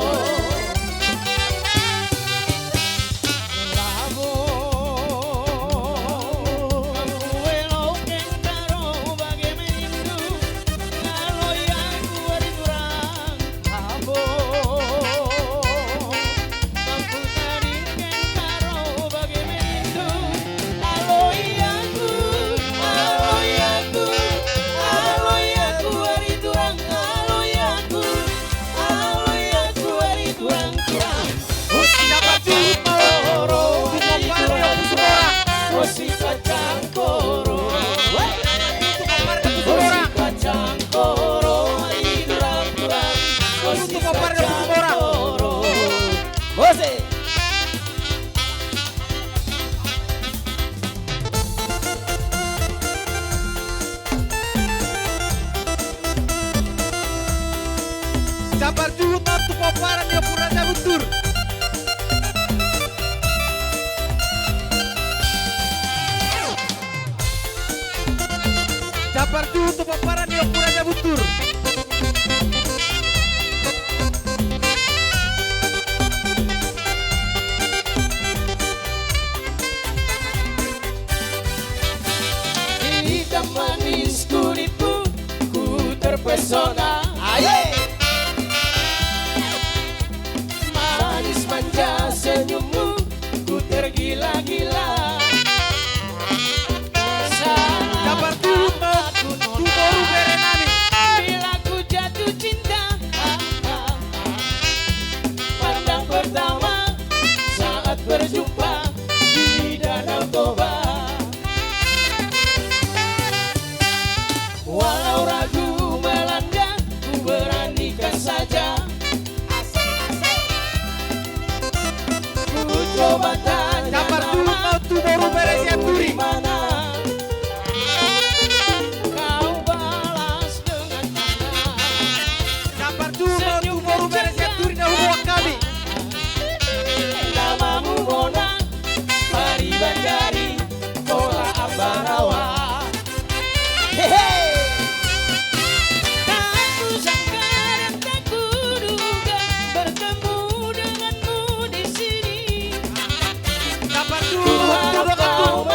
Jambar juhut ma tu pomparan ni Ompu Raja Guntur. Jambar juhut tu pomparan ni Ompu Raja Guntur. Hitam manis kulitmu, ku terpesona. Aye. Manis manja senyummu, ku tergila-gila. Jambar juhut ma tu boru bere nami. Bila ku jatuh cinta, pandang pertama saat berjumpa di Danau Toba. Walau ragu melanda, ku beranikan saja. Ku coba tanya nama, jambar juhut ma tu boru bere Sianturi. Kau balas dengan mana? Jambar juhut ma tu boru bere Sianturi na huboan hami. Namamu Mona, pariban dari kota Ambarawa. Hehe. Tak kusangka dan tak kuduga bertemu denganmu di sini. Jambar juhut tu dongan tubu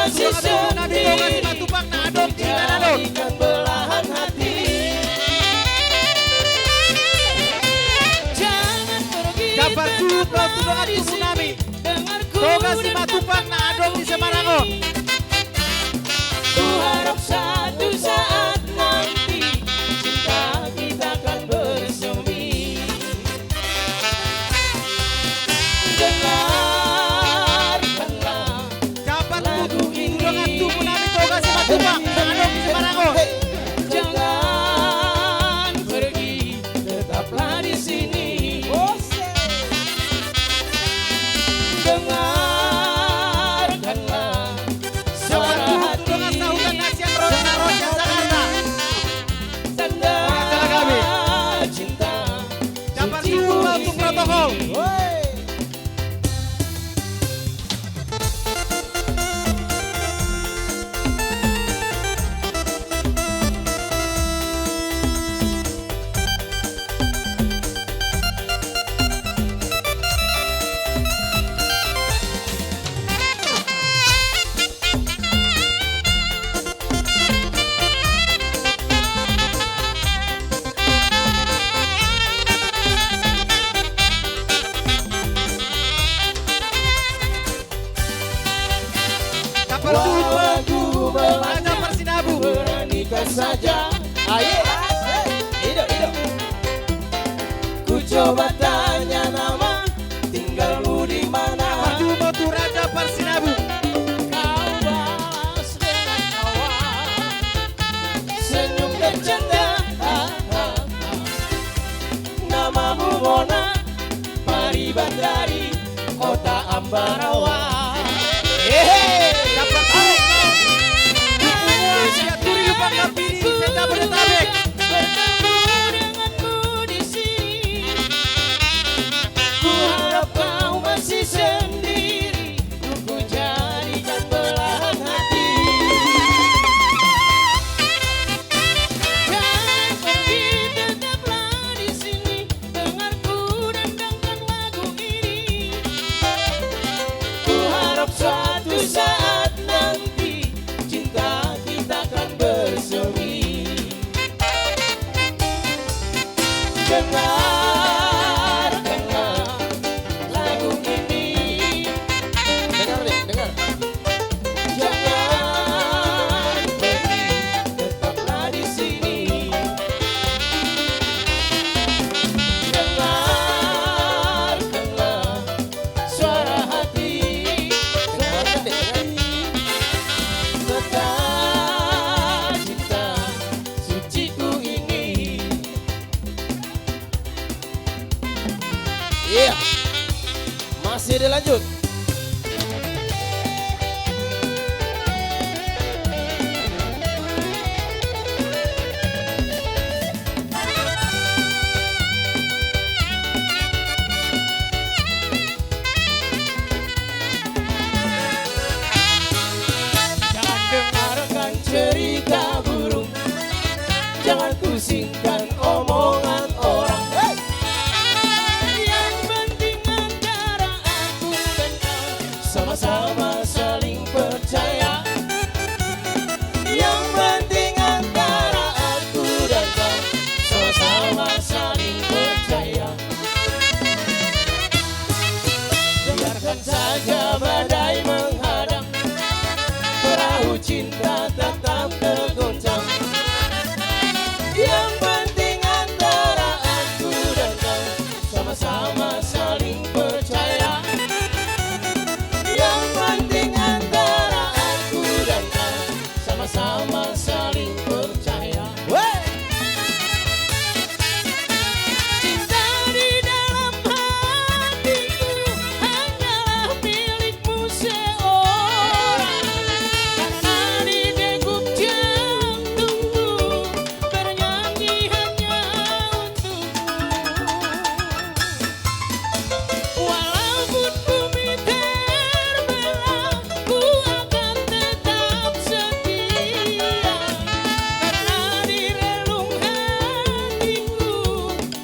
nami Toga Simatupang na adong di Manado. Ku harap kau masih setia menjadikan belahan hati. Jangan pergi, tetaplah di sini. Jambar juhut ma tu dongan tubu nami Toga Simatupang na adong di Semarang on. Ku harap satu saat nanti cinta kita kan bersemi. Dengarkanlah. Jambar juhut tu dongan tubu nami Toga Simatupang na adong di Semarang on. Jangan pergi, tetaplah di sini. Dengar Beranikan saja. Aye. Ido, ido. Ku coba tanya nama, tinggalmu di mana? Parjolo tu Raja Parsinabung. Kau balas dengan tawa, senyum dan canda. Namamu Mona, pariban dari kota Ambarawa. Hehe. Dapat duit, no. Duit semua, siap duri lupa kabini, saya tak bertabek. Bertemu denganmu di sini. Ku harap kau masih sendiri. Ku jadikan belahan hati. Jangan pergi, tetaplah di sini. Dengar ku dangdangkan lagu ini. Ku harap suatu saat nanti cinta kita akan bersemi. Dengarkanlah lagu ini. Dengar, dek, dengar. Jangan pergi, tetaplah di sini. Dengarkanlah suara hati. Dengarkan, dek, dengar. Tentang cinta suciku ini. Iya. Masih dilanjut. Jangan dengarkan cerita burung, jangan pusingkan omongan orang. Hei! Yang penting antara aku dan kau sama-sama saling percaya. Yang penting antara aku dan kau sama-sama saling percaya. Biarkan saja badai menghadang, perahu cinta tetap tergoncang. Yang penting antara aku dan kau sama-sama saling percaya. Yang penting antara aku dan kau sama-sama saling percaya. Weh! Cinta di dalam hatiku hanyalah milikmu seorang. Karena di degup jantungku bernyanyi hanya untukmu. Walaupun bumi terbelah, ku akan tetap setia. Karena di relung hatiku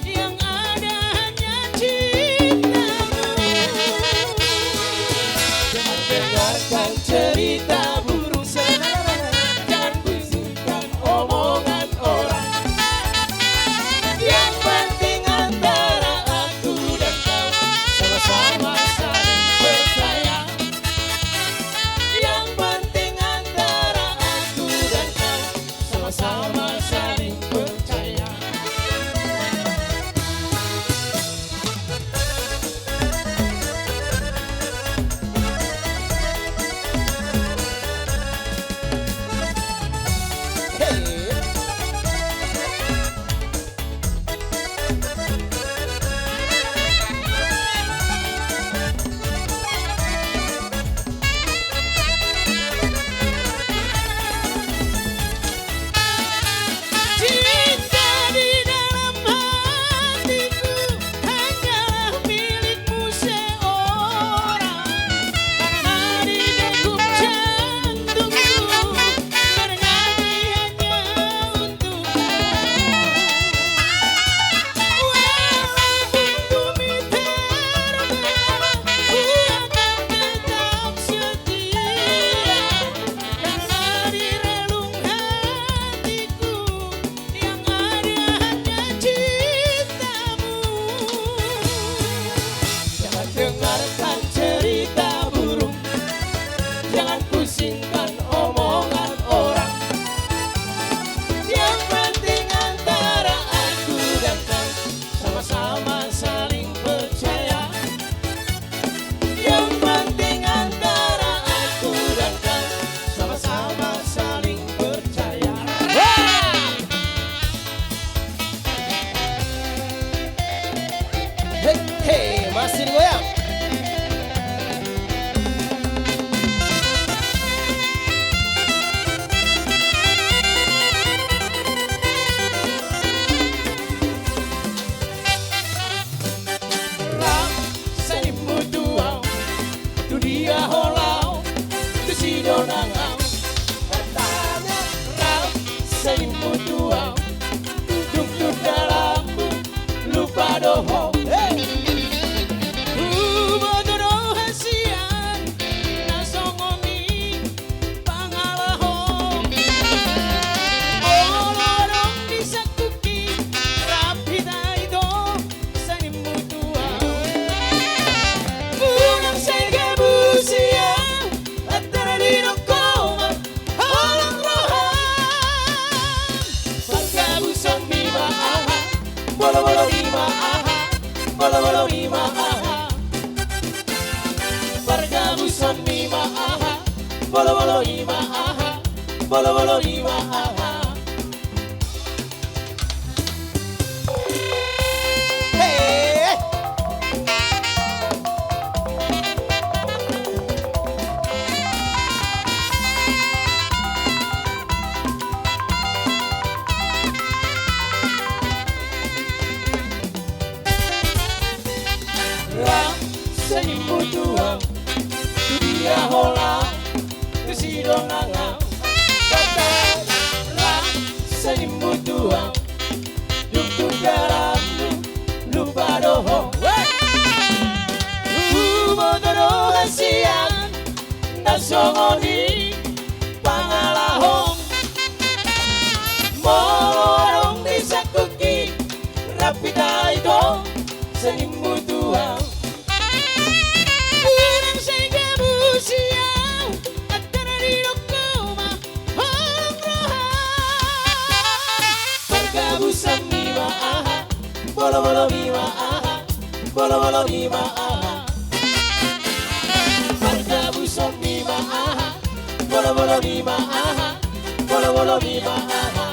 yang ada hanya cintamu. Jangan dengarkan cerita burung, jangan pusingkan omongan orang. Yang penting antara aku dan kau sama-sama saling percaya. Yang penting antara aku dan kau sama-sama saling percaya. Ima aha? Pargabusonmi ma aha? Bolobolo ima aha? Bolobolo ima aha? Hei! Ra, senimbuntuan, tu dia hola, tu sidongan, ra, senimbuntuan, dung tu dalan, lupa dohot. Huboto do hasian, na songon i pangalahon. Molo adong di sangkuki, rap hita ito, senimbuntuan. Unang sai gabusi au, antara didok ma, hong roha. Pargabusonmi ma aha? Bolobolomi ma aha? Bolobolomi ma aha? Pargabusonmi ma aha? Bolobolomi ma aha? Bolobolomi ma aha?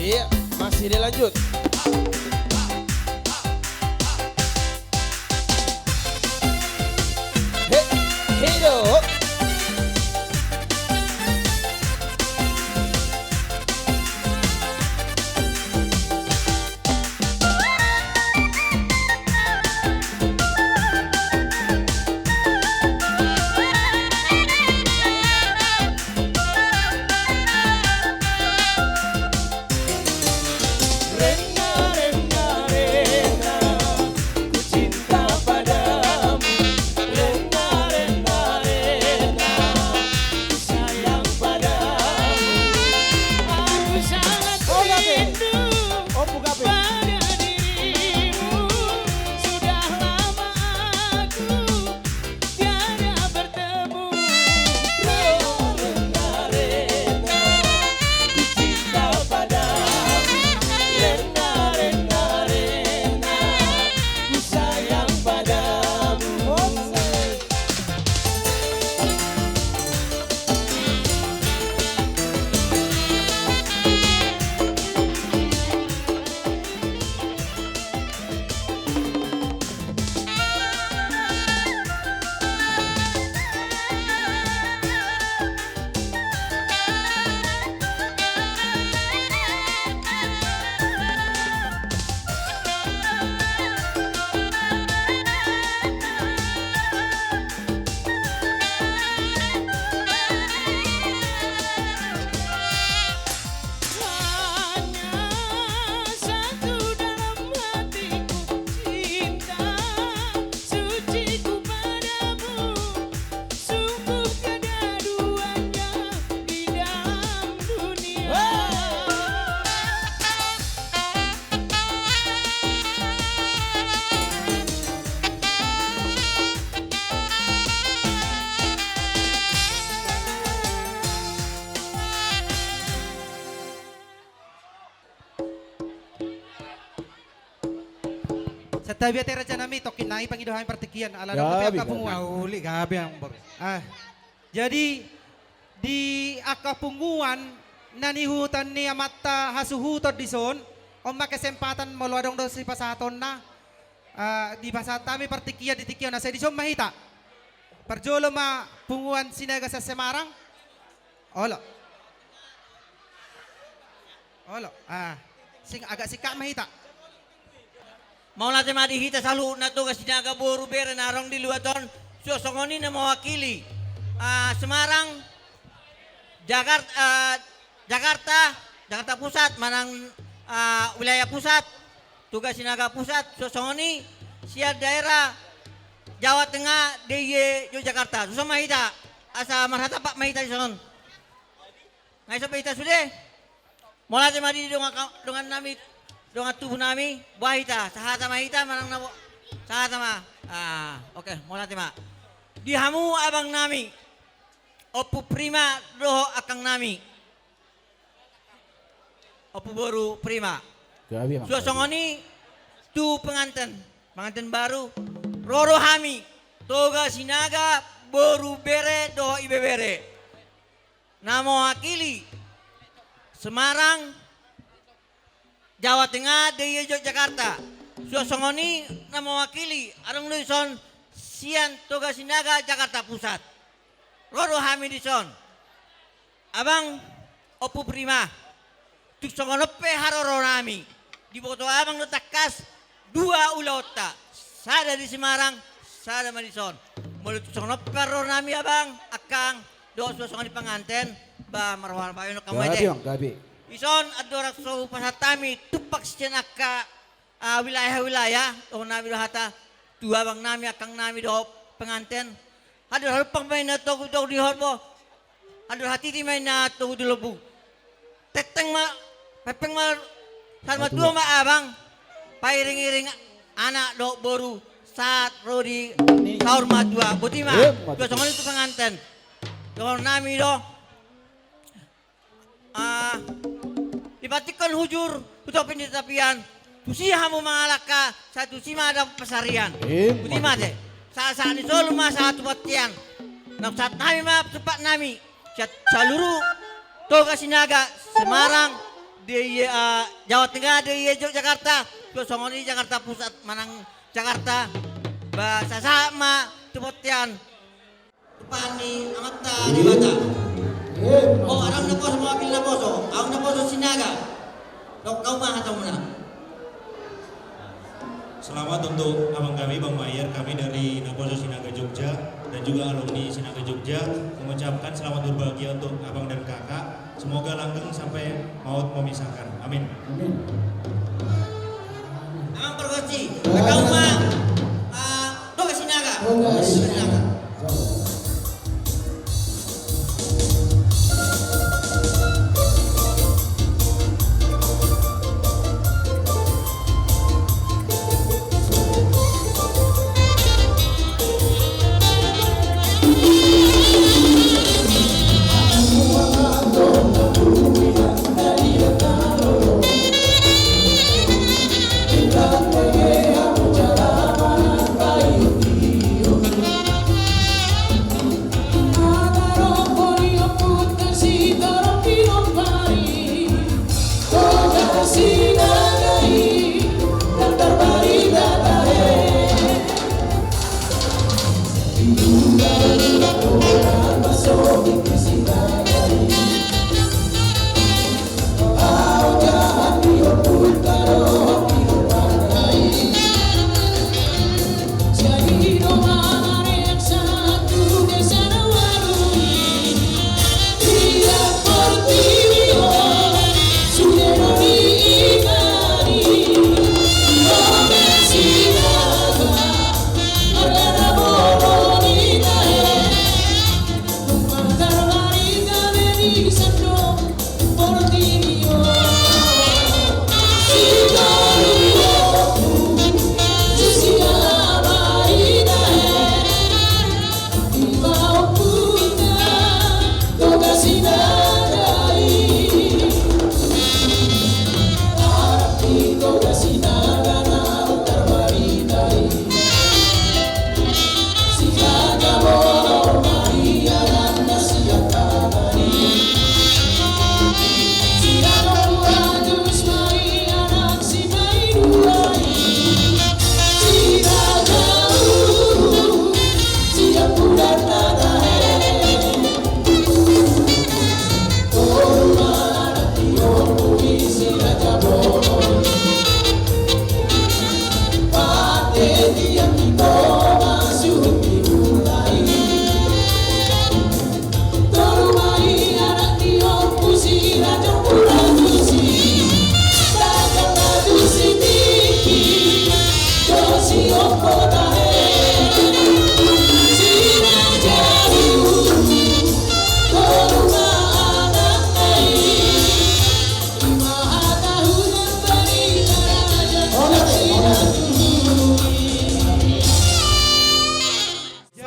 Iya, masih dilanjut. Hei, hei do. Santabi ate raja nami, tongkin nai pangido hami partingkian, ala adong dope angka punguan. Gabe, gabe. Uli gabe, amang boru. Ah, jadi di angka punguan na niuhutan ni amanta hasuhuton dison, on ma kesempatan molo adong do sipasahatonna, ah, dipasahat hami partingkian di tingki on, asa dison ma hita. Parjolo ma punguan Sinaga sian Semarang. Olo. Olo. Ah, sing-, agak singkat ma hita. Mauliate ma di hita saluhutna Toga Sinaga boru bere na adong di luat on, suang songon i na mewakili, ah, Semarang, Jakarta, ah, Jakarta, Jakarta Pusat, manang, ah, wilayah pusat, Toga Sinaga Pusat, suang songon i sian daerah Jawa Tengah, D I Y Yogyakarta. Suang ma hita, asa marhatampak ma hita dison. Nga ison pe hita sude. Mauliate ma di dongan ka-, dongan nami, dongan tubu nami, boha hita, sahata ma hita, manang na bo-, sahata ma. Ah, oke, mauliate ma. Di hamu abang nami, Ompu Prima dohot akkang nami, Ompu boru Prima. Gabe, amang. Suang songon i tu penganten, penganten baru, ro do hami, Toga Sinaga, boru bere dohot ibebere. Na mewakili Semarang, Jawa Tengah, D I Y Yogyakarta. Suang songon i na mewakili, adong do dison sian Toga Sinaga Jakarta Pusat. Ro do hami dison. Abang Ompu Prima. Tung songon on pe haroro nami. Diboto abang do tangkas dua ulaonta. Sada di Semarang, sada ma dison. Molo tung songon on pe haroro nami abang, akkang, dohot suang songon i penganten, ba marhaha bayo no kamu ate. Gabe, amang, gabe. Dison andorang so hupasahat hami tumpak sian angka, ah, wilayah-wilayah, dohonon nami do hata tu abang nami, akkang nami dohot penganten. Andorang halumpang ma inna togu, togu di horbo. Andorang hatiti ma inna togu di lombu. Tenteng ma, pempeng ma, saur matua ma abang. Pairing-iring anak dohot boru sahat ro di saur matua. Boti ma. Suang songon i tu penganten. Dohonon nami do. Ah, dipantikkon hujur, tu topi ni tapian, tusi hamu mangalangka, sai tusi ma dapot pansarian. Boti ma ate. Sahat-sahat ni solu ma sahat tu bontean. Naung sahat nami ma tumpak nami. Sian saluruh Toga Sinaga, Semarang, Dia, ah, Jawa Tengah, dia Yogyakarta, tu songon i Jakarta Pusat manang Jakarta. Ba, sahat ma tu bontean. Tumpani amanta Debata. O, adong naposo, mewakili naposo. Adong naposo Sinaga. Dok, hau ma hatamuna. Selamat untuk abang kami, Bang Mayer. Kami dari Naposo Sinaga Jogja dan juga alumni Sinaga Jogja mengucapkan selamat berbahagia untuk abang dan kakak. Semoga langgeng sampai maut memisahkan. Amin. Amin. Amang pargonsi, hau ma, ah, Toga Sinaga. Toga Sinaga.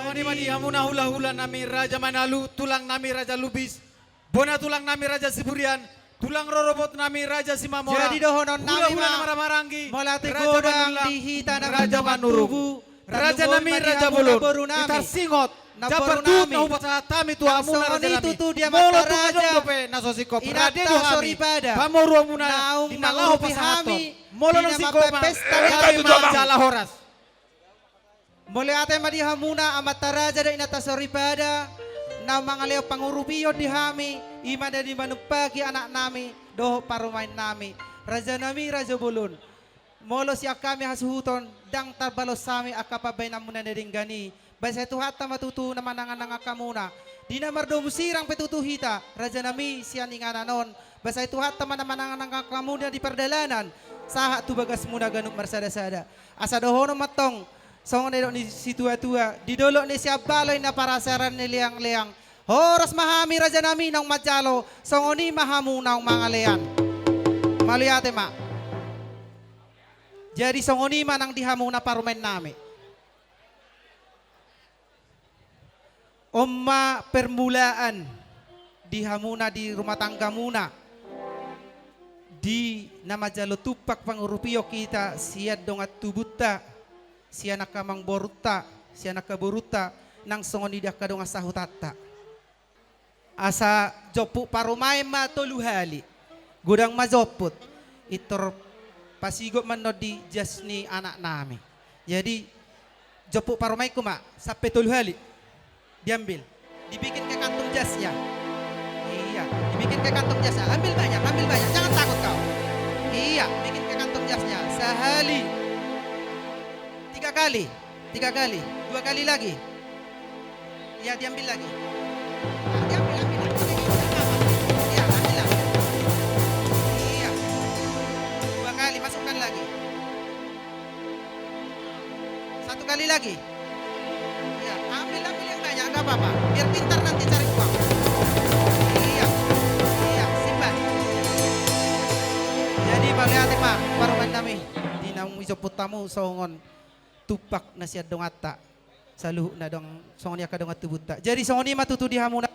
Songon i ma di hamuna hulahula nami Raja Manalu, tulang nami Raja Lubis, bona tulang nami Raja Siburian, tulang rorobot nami Raja Simamora. Jadi dohonon nami ma, hulahula na marhahamaranggi, mauliate godang di hita na martubu, raja nami Raja Bolon, boru nami, hita singot, na jambar boru nami, na hupasahat hami tu hamuna raja nami. Molo tung adong dope na so singkop, rade do hami pamoruonmuna naung mangurupi hami, molo naung singkop ma, hami ma jala horas. Mauliate ma di hamuna amanta raja dohot inanta soripada, na mangalehon pangurupion di hami, i ma na di manumpaki anak nami dohot parumaen nami, raja nami Raja Bolon. Molo sian hami hasuhuton, ndang tarbalos hami angka pambahenanmuna na denggan i. Ba sai Tuhanta ma tutu na manangan-nangan hamuna. Di na mardomu sirang pe tutu hita, raja nami, sian inganan on. Ba sai Tuhanta ma na manangan-nangan hamuna di pardalanan, sahat tu bagasmuna ganup marsada-sada. Asa dohonon ma antong, songon na nidok ni situa-tua, di dolok ni Siambaloi na parasaran ni leang-leang, horas ma hami raja nami naung manjalo, songon i ma hamu naung mangalean. Mauliate ma. Jadi songon i ma nang di hamuna parumaen nami. On ma permulaan di hamuna di rumah tanggamuna, di na manjalo tumpak pangurupion hita sian dongan tubunta, sian angka amangborunta, sian angka borunta, nang songon i di angka dongan sahutanta. Asa jomput parumaen ma tolu hali. Godang ma jomput. Pintor pasigot ma annon di jas ni anak nami. Jadi, jomput parumaenku ma, sampe tolu hali. Diambil. Dibikin ke kantung jasnya. Iya, dibikin ke kantung jasnya. Ambil banyak, ambil banyak. Jangan takut kau. Iya, bikin ke kantung jasnya. Sahali. Tiga kali. Tiga kali. Dua kali lagi. Iya, diambil lagi. Nah, diambil, ambil, ambil. Iya, ambil lagi. Iya. Dua kali, masukkan lagi. Satu kali lagi. Iya, ambil, ambil yang banyak, nggak apa-apa. Biar pintar nanti cari uang. Iya, iya, simpan. Jadi, mauliate ma, parumaen nami. Di na naung dijomput hamu songon tumpak na sian donganta. Saluhutna dong, songon i angka dongan tubunta. Jadi, songon i ma tutu di hamuna.